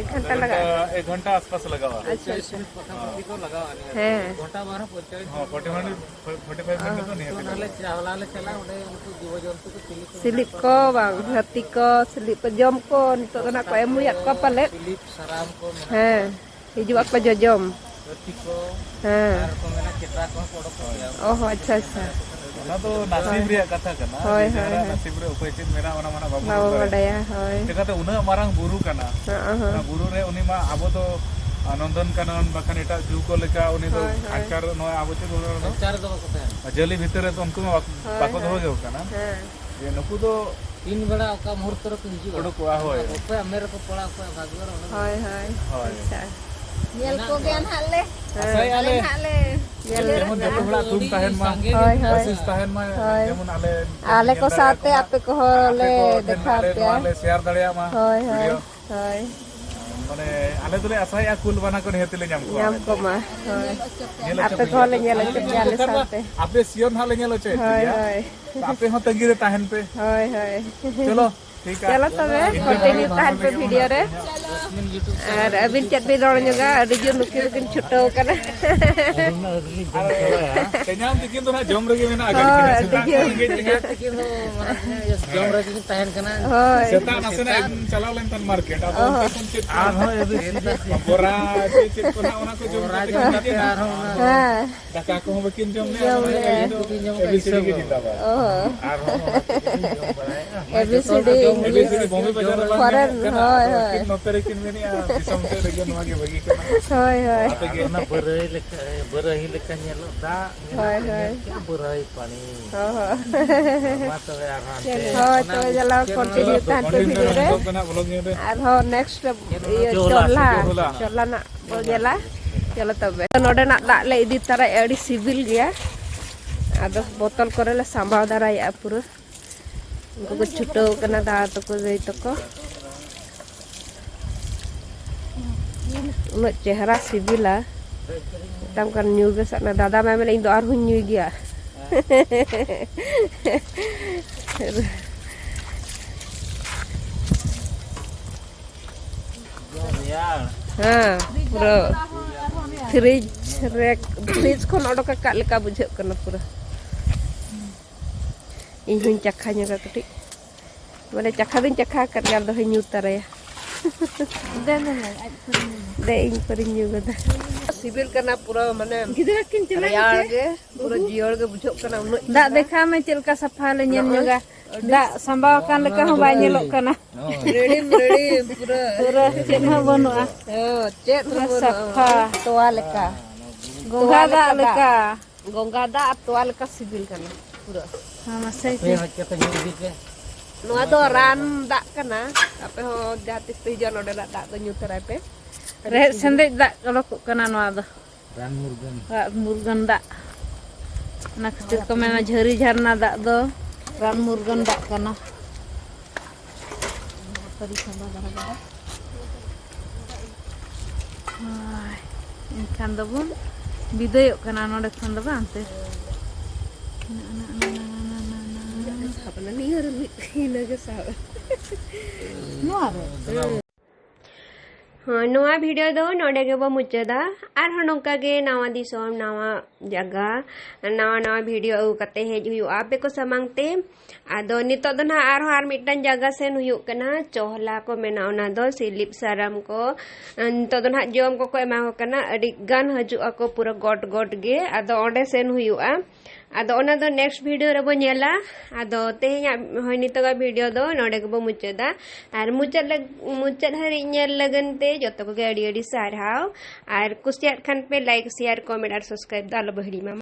ᱮᱠ ᱟᱫᱷᱟ ᱜᱷᱚᱱᱴᱟ ᱜᱷᱚᱱᱴᱟ, ᱞᱟᱜᱟᱜᱼᱟ? ᱮᱠ ᱜᱷᱚᱱᱴᱟ ᱟᱥᱯᱟᱥ ᱞᱟᱜᱟᱜᱼᱟ᱾ ᱟᱪᱪᱷᱟ, ᱟᱪᱪᱷᱟ᱾ ᱯᱟᱠᱟᱯᱟᱠᱤ ᱫᱚ ᱞᱟᱜᱟᱜᱼᱟ ᱱᱤᱭᱟᱹ ᱦᱮᱸ᱾ ᱜᱷᱚᱱᱴᱟ ᱵᱟᱝ ᱨᱮᱦᱚᱸ ᱯᱚᱧᱪᱟᱥ ᱦᱚᱸ, forty five, forty five minute ᱫᱚ ᱱᱤᱦᱟᱹᱛ ᱚᱱᱟ ᱞᱮ ᱞᱟᱜᱟᱜᱼᱟ᱾ ᱪᱟᱣᱞᱟ ᱞᱮ ᱪᱟᱞᱟᱜᱼᱟ, ᱚᱸᱰᱮ ᱩᱱᱠᱩ ᱡᱤᱵᱚ ᱡᱚᱱᱛᱩ ᱠᱚ ᱪᱤᱞᱤ ᱠᱚ ᱥᱤᱞᱤᱯ ᱢᱮᱱᱟᱜ ᱠᱚᱣᱟ, ᱠᱚ ᱵᱟᱝ, ᱢᱟᱨᱟᱝ ᱦᱟᱹᱛᱤ ᱠᱚ, ᱥᱤᱞᱤᱯ ᱠᱚ ᱡᱚᱢ ᱠᱚ ᱱᱤᱛᱚᱜ ᱫᱚ ᱱᱟᱜ ᱠᱚ ᱮᱢ ᱦᱩᱭᱟᱫ ᱠᱚᱣᱟ ᱯᱟᱞᱮᱫ᱾ ᱥᱤᱞᱤᱯ, ᱥᱟᱨᱟᱢ ᱠᱚ ᱢᱮᱱᱟᱜ ᱦᱮᱸ, ᱠᱚᱣᱟ᱾ ᱦᱤᱡᱩᱜ ᱟᱠᱚ ᱡᱚᱡᱚᱢ᱾ ᱦᱟᱹᱛᱤ ᱠᱚ, ᱦᱮᱸ᱾ ᱟᱨ ᱠᱚ ᱢᱮᱱᱟ ᱪᱮᱛᱟ ᱠᱚᱦᱚᱸ ᱠᱚ ᱚᱰᱚᱠ ᱠᱚᱜᱮᱭᱟ᱾ ᱚ ᱦᱚᱸ, ᱟᱪᱪᱷᱟ, ᱟᱪᱪᱷᱟ᱾ ᱚᱱᱟ ᱫᱚ ᱱᱟᱥᱤᱵ ᱦᱳᱭ᱾ ᱨᱮᱭᱟᱜ ᱠᱟᱛᱷᱟ ᱠᱟᱱᱟ, ᱦᱳᱭ, ᱡᱮ ᱦᱳᱭ, ᱡᱟᱦᱟᱸᱱᱟᱜ ᱦᱳᱭ᱾ ᱱᱟᱥᱤᱵ ᱨᱮ ᱚᱠᱚᱭ ᱪᱮᱫ ᱢᱮᱱᱟᱜ, ᱚᱱᱟ ᱢᱟ ᱱᱟᱜ ᱵᱟᱵᱚᱱ ᱵᱟᱵᱚ ᱨᱚᱲ ᱫᱟᱲᱮᱭᱟᱜᱼᱟ᱾ ᱵᱟᱰᱟᱭᱟ, ᱦᱳᱭ᱾ ᱪᱤᱠᱟᱹᱛᱮ ᱩᱱᱟᱹᱜ ᱢᱟᱨᱟᱝ ᱵᱩᱨᱩ ᱠᱟᱱᱟ, ᱦᱚᱸ, ᱦᱚᱸ᱾ ᱚᱱᱟ ᱵᱩᱨᱩ ᱨᱮ ᱩᱱᱤ ᱢᱟ ᱟᱵᱚ ᱫᱚ, ᱟ, ᱱᱚᱱᱫᱚᱱ ᱠᱟᱱᱚᱱ ᱵᱟᱠᱷᱟᱱ ᱮᱴᱟᱜ ᱡᱩ ᱠᱚ ᱞᱮᱠᱟ ᱩᱱᱤ ᱫᱚ ᱦᱳᱭ, ᱦᱳᱭ᱾ ᱠᱷᱟᱧᱪᱟ ᱨᱮ, ᱱᱚᱣᱟ ᱟᱵᱚ ᱪᱮᱫ ᱵᱚᱱ ᱢᱮᱱᱟ? ᱠᱷᱟᱧᱪᱟ ᱨᱮᱫᱚ ᱵᱟᱠᱚ ᱛᱟᱦᱮᱱᱟ᱾ ᱡᱟᱹᱞᱤ ᱵᱷᱤᱛᱤᱨ ᱨᱮ ᱫᱚ ᱩᱱᱠᱩ ᱢᱟ ᱵᱟᱠ-, ᱦᱳᱭ, ᱵᱟᱠᱚ ᱫᱚᱦᱚ ᱦᱳᱭ᱾ ᱜᱮ ᱠᱟᱱᱟ᱾ ᱦᱮᱸ᱾ ᱡᱮ ᱱᱩᱠᱩ ᱫᱚ ᱛᱤᱱ ᱵᱮᱲᱟ ᱚᱠᱟ ᱢᱩᱦᱩᱨᱛᱚ ᱨᱮᱠᱚ ᱦᱤᱡᱩᱜᱼᱟ? ᱩᱰᱩᱠᱚᱜᱼᱟ, ᱦᱳᱭ᱾ ᱚᱠᱚᱭᱟᱜ ᱢᱮᱫ ᱨᱮᱠᱚ ᱯᱟᱲᱟᱜ, ᱚᱠᱚᱭᱟᱜ ᱵᱷᱟᱜᱽᱭᱚ ᱨᱮ, ᱚᱱᱟ ᱫᱚ ᱦᱳᱭ᱾ ᱟᱪᱪᱷᱟ᱾ ᱧᱮᱞ ᱠᱚᱜᱮᱭᱟ ᱱᱟᱦᱟᱜ ᱞᱮ᱾ ᱟᱥᱟᱭᱮᱫᱼᱟ ᱞᱮ ᱱᱟᱦᱟᱜ ᱞᱮ ᱡᱮᱢᱚᱱ ᱡᱚᱛᱚ ᱦᱚᱲᱟᱜ ᱛᱷᱩᱢ ᱛᱟᱦᱮᱱ ᱢᱟ, ᱦᱳᱭ, ᱦᱳᱭ᱾ ᱟᱥᱤᱥ ᱛᱟᱦᱮᱱ ᱢᱟ, ᱦᱳᱭ᱾ ᱡᱮᱢᱚᱱ ᱟᱞᱮ ᱟᱞᱮ ᱠᱚ ᱧᱮᱞ ᱥᱟᱶᱛᱮ ᱫᱟᱲᱮᱭᱟᱜ ᱟᱯᱮ ᱠᱚᱦᱚᱸ ᱞᱮ ᱟᱯᱮ ᱠᱚ ᱴᱷᱮᱱ ᱫᱮᱠᱷᱟᱣ ᱟᱞᱮ ᱯᱮᱭᱟ᱾ ᱱᱚᱣᱟ ᱞᱮ ᱥᱮᱭᱟᱨ ᱫᱟᱲᱮᱭᱟᱜ ᱢᱟ᱾ ᱦᱳᱭ, ᱦᱳᱭ, ᱵᱷᱤᱰᱤᱭᱳ᱾ ᱦᱳᱭ᱾ ᱢᱟᱱᱮ ᱟᱞᱮ ᱫᱚᱞᱮ ᱟᱥᱟᱭᱮᱫᱼᱟ ᱠᱩᱞ ᱵᱟᱱᱟ ᱠᱚ ᱱᱤᱦᱟᱹᱛ ᱞᱮ ᱧᱟᱢ ᱠᱚᱣᱟ᱾ ᱧᱟᱢ ᱠᱚᱢᱟ, ᱦᱳᱭ᱾ ᱧᱮᱞ ᱦᱚᱪᱚ ᱟᱯᱮ ᱯᱮ ᱠᱚᱦᱚᱸ ᱞᱮ ᱧᱮᱞ ᱦᱚᱪᱚ ᱯᱮᱭᱟ ᱟᱞᱮ ᱥᱟᱶᱛᱮ᱾ ᱟᱯᱮ ᱥᱤᱭᱳᱨ ᱱᱟᱦᱟᱜ ᱞᱮ ᱧᱮᱞ ᱦᱚᱪᱚᱭᱮᱫ ᱦᱳᱭ, ᱯᱮᱭᱟ᱾ ᱦᱳᱭ᱾ ᱟᱯᱮ ᱦᱚᱸ ᱛᱟᱺᱜᱤ ᱨᱮ ᱛᱟᱦᱮᱱ ᱯᱮ᱾ ᱦᱳᱭ, ᱦᱳᱭ᱾ ᱪᱚᱞᱚ, ᱴᱷᱤᱠᱟ᱾ ᱪᱚᱞᱚ ᱛᱚᱵᱮ, ᱤᱱᱠᱟᱹ ᱠᱚᱱᱴᱤᱱᱤᱭᱩ ᱛᱟᱦᱮᱱ ᱯᱮ ᱵᱷᱤᱰᱤᱭᱳ ᱨᱮ᱾ ᱟᱨ ᱟᱹᱵᱤᱱ ᱪᱮᱫ ᱵᱤᱱ ᱨᱚᱲ ᱧᱚᱜᱟ? ᱟᱹᱰᱤ ᱡᱳᱨ ᱱᱩᱠᱤᱱ ᱫᱚᱠᱤᱱ ᱪᱷᱩᱴᱟᱹᱣ ᱠᱟᱱᱟ᱾ ᱟᱨ ᱛᱮᱧᱟᱝ ᱛᱤᱠᱤᱱ ᱫᱚ ᱱᱟᱦᱟᱜ ᱡᱚᱢ ᱨᱮᱜᱮ ᱢᱮᱱᱟᱜ ᱟᱠᱟᱫ ᱦᱳᱭ, ᱠᱤᱱᱟ᱾ ᱟᱹᱰᱤ ᱥᱮᱛᱟᱜ ᱡᱳᱨ᱾ ᱠᱷᱚᱱ ᱜᱮ ᱛᱮᱧᱟᱝ ᱛᱤᱠᱤᱱ ᱫᱚ ᱢᱟᱱᱮ ᱡᱚᱢ ᱨᱮᱜᱮ ᱠᱤᱱ ᱛᱟᱦᱮᱱ ᱠᱟᱱᱟ᱾ ᱦᱳᱭ᱾ ᱥᱮᱛᱟᱜ ᱱᱟᱥᱮᱱᱟᱜ ᱪᱟᱞᱟᱣ ᱞᱮᱱ ᱛᱟᱦᱮᱸ ᱢᱟᱨᱠᱮᱴ, ᱟᱫᱚ ᱚᱱᱛᱮ ᱠᱷᱚᱱ ᱪᱮᱫ ᱠᱚ ᱵᱚᱨᱟ, ᱪᱮᱫ, ᱪᱮᱫ ᱠᱚ ᱱᱟᱦᱟᱜ, ᱚᱱᱟ ᱠᱚ ᱡᱚᱢ ᱠᱟᱛᱮ ᱠᱤᱱ ᱦᱤᱡᱩᱜᱼᱟ᱾ ᱦᱮᱸ᱾ ᱫᱟᱠᱟ ᱠᱚᱦᱚᱸ ᱵᱟᱹᱠᱤᱱ ᱡᱚᱢ ᱞᱮᱜᱼᱟ, ᱡᱚᱢ ᱢᱟᱱᱮ ᱞᱮᱜᱼᱟ᱾ ᱟᱹᱞᱤᱧ ᱫᱚ ᱵᱟᱹᱠᱤᱱ ᱡᱚᱢ ᱠᱟᱜ ᱮ ᱵᱤ ᱥᱤ ᱰᱤ ᱜᱮ ᱦᱤᱥᱟᱹᱵ᱾ ᱡᱤᱱᱫᱟᱵᱟᱫ᱾ ᱚ᱾ ᱟᱨᱦᱚᱸ ᱱᱚᱣᱟ ᱠᱚ ᱡᱚᱢ ᱵᱟᱲᱟᱭᱮᱫᱼᱟ᱾ A B C D, A B C D Bombay Bazar ᱨᱮ ᱵᱟᱝ ᱯᱷᱚᱨᱮᱱ, ᱧᱟᱢᱚᱜ ᱠᱟᱱᱟ, ᱦᱳᱭ, ᱟᱫᱚ ᱦᱳᱭ᱾ ᱟᱹᱠᱤᱱ ᱱᱚᱛᱮ ᱨᱮᱠᱤᱱ ᱢᱮᱱᱮᱜᱼᱟ, ᱫᱤᱥᱚᱢ ᱥᱮᱫ ᱨᱮᱜᱮ ᱱᱚᱣᱟ ᱜᱮ ᱵᱷᱟᱹᱜᱤ ᱠᱟᱱᱟ᱾ ᱦᱳᱭ, ᱦᱳᱭ᱾ ᱚᱱᱟ ᱛᱮᱜᱮ ᱚᱱᱟ ᱵᱟᱹᱨᱟᱹᱭ ᱞᱮᱠᱟ, ᱵᱟᱹᱨᱟᱹᱭ ᱞᱮᱠᱟ ᱧᱮᱞᱚᱜ ᱫᱟᱜ, ᱧᱮᱞᱚᱜ ᱦᱳᱭ, ᱠᱟᱱ ᱦᱳᱭ᱾ ᱧᱮᱞ ᱠᱮᱜᱼᱟ ᱵᱟᱹᱨᱟᱹᱭ ᱯᱟᱹᱱᱤ᱾ ᱦᱳᱭ, ᱦᱳᱭ᱾ ᱢᱟ ᱛᱚᱵᱮ ᱟᱨᱦᱚᱸ ᱦᱟᱱᱛᱮ ᱦᱳᱭ, ᱚᱱᱟ ᱛᱚᱵᱮ ᱪᱟᱞᱟᱣ ᱪᱮᱫ ᱠᱚᱱᱴᱤᱱᱤᱭᱩ ᱛᱟᱦᱮᱱ ᱯᱮ ᱵᱷᱤᱰᱤᱭᱳ ᱨᱮ᱾ ᱵᱷᱞᱚᱜ ᱧᱮᱞ ᱯᱮ᱾ ᱟᱨᱦᱚᱸ ᱱᱮᱠᱥᱴ ᱤᱭᱟᱹ ᱪᱚᱞᱦᱟ, ᱪᱚᱞᱦᱟ᱾ ᱪᱚᱞᱦᱟ᱾ ᱪᱚᱞᱦᱟ ᱨᱮᱱᱟᱜ ᱵᱚ ᱧᱮᱞᱟ᱾ ᱪᱚᱞᱚ ᱛᱚᱵᱮ᱾ ᱱᱚᱰᱮᱱᱟᱜ ᱫᱟᱜ ᱞᱮ ᱤᱫᱤ ᱛᱟᱨᱟᱭᱮᱜᱼᱟ, ᱟᱹᱰᱤ ᱥᱤᱵᱤᱞ ᱜᱮᱭᱟ᱾ ᱟᱫᱚ ᱵᱚᱛᱚᱞ ᱠᱚᱨᱮ ᱞᱮ ᱥᱟᱢᱵᱟᱣ ᱫᱟᱨᱟᱭᱮᱜᱼᱟ ᱯᱩᱨᱟᱹ᱾ ᱩᱱᱠᱩ ᱠᱚ ᱪᱷᱩᱴᱟᱹᱣ ᱠᱟᱱᱟ, ᱫᱟᱫᱟ ᱛᱟᱠᱚ, ᱫᱟᱹᱭ ᱛᱟᱠᱚ᱾ ᱩᱱᱟᱹᱜ ᱪᱮᱦᱨᱟ ᱥᱤᱵᱤᱞᱟ᱾ ᱢᱮᱛᱟᱢ ᱠᱟᱱ ᱧᱩ ᱜᱮ ᱥᱟᱱᱟ᱾ ᱫᱟᱫᱟ ᱢᱟᱭ ᱢᱮᱱᱟ, "ᱤᱧ ᱫᱚ ᱟᱨᱦᱚᱸᱧ ᱧᱩᱭ ᱜᱮᱭᱟ᱾" ᱦᱮᱸ, ᱯᱩᱨᱟᱹ ᱯᱷᱨᱤᱡᱽ ᱨᱮ, ᱯᱷᱨᱤᱡᱽ ᱠᱷᱚᱱ ᱚᱰᱚᱠ ᱟᱠᱟᱫ ᱞᱮᱠᱟ ᱵᱩᱡᱷᱟᱹᱜ ᱠᱟᱱᱟ ᱯᱩᱨᱟᱹ᱾ ᱤᱧ ᱦᱚᱸᱧ ᱪᱟᱠᱷᱟ ᱧᱚᱜᱟ ᱠᱟᱹᱴᱤᱡ᱾ ᱢᱟᱱᱮ, ᱪᱟᱠᱷᱟ ᱫᱚᱧ ᱪᱟᱠᱷᱟ ᱟᱠᱟᱫ ᱜᱮᱭᱟ, ᱟᱨ ᱫᱚᱦᱚᱧ ᱧᱩ ᱛᱟᱨᱟᱭᱟ᱾ ᱫᱮ, ᱫᱮ, ᱫᱮ, ᱟᱡ ᱯᱟᱹᱨᱤᱧ ᱧᱩ᱾ ᱫᱮ, ᱤᱧ ᱯᱟᱹᱨᱤᱧ ᱧᱩ ᱜᱚᱫᱟ᱾ ᱥᱤᱵᱤᱞ ᱠᱟᱱᱟ ᱯᱩᱨᱟᱹ, ᱢᱟᱱᱮ, ᱜᱤᱫᱽᱨᱟᱹ ᱠᱤᱱ ᱪᱟᱞᱟᱜ ᱨᱮᱭᱟᱲ ᱜᱮ᱾ ᱜᱮ, ᱯᱩᱨᱟᱹ ᱡᱤᱭᱟᱹᱲ ᱜᱮ ᱵᱩᱡᱷᱟᱹᱜ ᱠᱟᱱᱟ, ᱩᱱᱟᱹᱜ ᱫᱟᱜ ᱪᱮᱦᱨᱟ᱾ ᱫᱮᱠᱷᱟᱣ ᱢᱮ, ᱪᱮᱫ ᱞᱮᱠᱟ ᱥᱟᱯᱷᱟ ᱞᱮ ᱧᱮᱞ ᱱᱚᱜᱼᱚᱭ ᱧᱚᱜᱟ᱾ ᱟᱹᱰᱤ ᱫᱟᱜ ᱥᱟᱢᱵᱟᱣ ᱟᱠᱟᱱ ᱞᱮᱠᱟ ᱦᱚᱸ ᱵᱟᱭ ᱧᱮᱞᱚᱜ ᱠᱟᱱᱟ᱾ ᱨᱮᱲᱤᱢ, ᱨᱮᱲᱤᱢ, ᱯᱩᱨᱟᱹ᱾ ᱯᱩᱨᱟᱹ ᱪᱮᱫ ᱦᱚᱸ ᱵᱟᱹᱱᱩᱜᱼᱟ᱾ ᱦᱮᱸ, ᱪᱮᱫ ᱦᱚᱸ ᱯᱩᱨᱟᱹ ᱵᱟᱹᱱᱩᱜᱼᱟ᱾ ᱥᱟᱯᱷᱟ᱾ ᱛᱚᱣᱟ ᱞᱮᱠᱟ᱾ ᱜᱚᱝᱜᱷᱟ ᱛᱚᱣᱟ ᱫᱟᱜ ᱞᱮᱠᱟ ᱞᱮᱠᱟ᱾ ᱫᱟᱜ᱾ ᱜᱚᱝᱜᱷᱟ ᱫᱟᱜ ᱟᱨ ᱛᱚᱣᱟ ᱞᱮᱠᱟ ᱥᱤᱵᱤᱞ ᱠᱟᱱᱟ ᱯᱩᱨᱟᱹ᱾ ᱦᱮᱸ, ᱢᱟᱥᱮ ᱟᱯᱮ ᱪᱮᱫ? ᱦᱚᱸ ᱪᱤᱠᱟᱹᱛᱮ ᱧᱩ ᱤᱫᱤ ᱯᱮ? ᱱᱚᱣᱟ ᱫᱚ ᱨᱟᱱ ᱫᱟᱜ ᱠᱟᱱᱟ᱾ ᱟᱯᱮ ᱦᱚᱸ ᱡᱟᱦᱟᱸ ᱛᱤᱥ ᱯᱮ ᱦᱤᱡᱩᱜᱼᱟ, ᱱᱚᱰᱮᱱᱟᱜ ᱫᱟᱜ ᱫᱚ ᱧᱩ ᱛᱚᱨᱟᱭ ᱯᱮ᱾ ᱨᱮᱦᱮᱫ ᱥᱮᱸᱫᱮᱡ ᱫᱟᱜ ᱚᱰᱚᱠᱚᱜ ᱠᱟᱱᱟ ᱱᱚᱣᱟ ᱫᱚ᱾ ᱨᱟᱱ ᱢᱩᱨᱜᱟᱹᱱ᱾ ᱨᱟᱱ ᱢᱩᱨᱜᱟᱹᱱ ᱫᱟᱜ᱾ ᱚᱱᱟ ᱠᱷᱟᱹᱛᱤᱨ ᱠᱚ ᱢᱮᱱᱟ ᱡᱷᱟᱹᱨᱤ ᱡᱷᱟᱨᱱᱟ ᱫᱟᱜ ᱫᱚ ᱨᱟᱱ ᱢᱩᱨᱜᱟᱹᱱ ᱫᱟᱜ ᱠᱟᱱᱟ᱾ ᱦᱳᱭ, ᱮᱱᱠᱷᱟᱱ ᱫᱚᱵᱚᱱ ᱵᱤᱫᱟᱹᱭᱚᱜ ᱠᱟᱱᱟ ᱱᱚᱰᱮ ᱠᱷᱚᱱ ᱫᱚ, ᱵᱟᱝ ᱛᱮ? ᱱᱤᱭᱟᱹ ᱨᱮ ᱢᱤᱫ ᱤᱱᱟᱹᱜᱮ ᱥᱟᱵ᱾ ᱱᱚᱣᱟ ᱨᱮ? ᱦᱳᱭ, ᱱᱚᱣᱟ ᱵᱷᱤᱰᱤᱭᱳ ᱫᱚ ᱱᱚᱰᱮ ᱜᱮᱵᱚ ᱢᱩᱪᱟᱹᱫᱟ᱾ ᱟᱨᱦᱚᱸ ᱱᱚᱝᱠᱟ ᱜᱮ ᱱᱟᱣᱟ ᱫᱤᱥᱚᱢ, ᱱᱟᱣᱟ ᱡᱟᱭᱜᱟ, ᱱᱟᱣᱟ ᱱᱟᱣᱟ ᱵᱷᱤᱰᱤᱭᱳ ᱟᱹᱜᱩ ᱠᱟᱛᱮ ᱦᱮᱡ ᱦᱩᱭᱩᱜᱼᱟ ᱟᱯᱮ ᱠᱚ ᱥᱟᱢᱟᱝ ᱛᱮ᱾ ᱟᱫᱚ ᱱᱤᱛᱚᱜ ᱫᱚ ᱱᱟᱦᱟᱜ ᱟᱨᱦᱚᱸ ᱟᱨ ᱢᱤᱫᱴᱟᱝ ᱡᱟᱭᱜᱟ ᱥᱮᱱ ᱦᱩᱭᱩᱜ ᱠᱟᱱᱟ, ᱪᱚᱦᱞᱟ ᱠᱚ ᱢᱮᱱᱟ, ᱚᱱᱟ ᱫᱚ ᱥᱤᱞᱤᱯ ᱥᱟᱨᱟᱢ ᱠᱚ᱾ ᱱᱤᱛᱚᱜ ᱫᱚ ᱱᱟᱦᱟᱜ ᱡᱚᱢ ᱠᱚᱠᱚ ᱮᱢᱟ ᱠᱚ ᱠᱟᱱᱟ, ᱟᱹᱰᱤ ᱜᱟᱱ ᱦᱤᱡᱩᱜ ᱟᱠᱚ ᱯᱩᱨᱟᱹ ᱜᱚᱴ ᱜᱚᱴ ᱜᱮ᱾ ᱟᱫᱚ ᱚᱸᱰᱮ ᱥᱮᱱ ᱦᱩᱭᱩᱜᱼᱟ᱾ ᱟᱫᱚ ᱚᱱᱟ ᱫᱚ ᱱᱮᱠᱥᱴ ᱵᱷᱤᱰᱤᱭᱳ ᱨᱮᱵᱚ ᱧᱮᱞᱟ᱾ ᱟᱫᱚ ᱛᱮᱦᱮᱧᱟᱜ, ᱦᱳᱭ, ᱱᱤᱛᱚᱜᱟᱜ ᱵᱷᱤᱰᱤᱭᱳ ᱫᱚ ᱱᱚᱰᱮ ᱜᱮᱵᱚ ᱢᱩᱪᱟᱹᱫᱟ᱾ ᱟᱨ ᱢᱩᱪᱟᱹᱫ ᱞᱟᱹᱜ-, ᱢᱩᱪᱟᱹᱫ ᱦᱟᱹᱨᱤᱡ ᱧᱮᱞ ᱞᱟᱹᱜᱤᱫ ᱛᱮ ᱡᱚᱛᱚ ᱠᱚᱜᱮ ᱟᱹᱰᱤ ᱟᱹᱰᱤ ᱥᱟᱨᱦᱟᱣ᱾ ᱟᱨ ᱠᱩᱥᱤᱭᱟᱜ ᱠᱷᱟᱱ ᱯᱮ ᱞᱟᱭᱤᱠ, ᱥᱮᱭᱟᱨ, ᱠᱚᱢᱮᱱᱴ ᱟᱨ ᱥᱟᱵᱥᱠᱨᱟᱭᱤᱵ ᱫᱚ ᱟᱞᱚ ᱵᱚ ᱦᱤᱲᱤᱧ ᱢᱟ᱾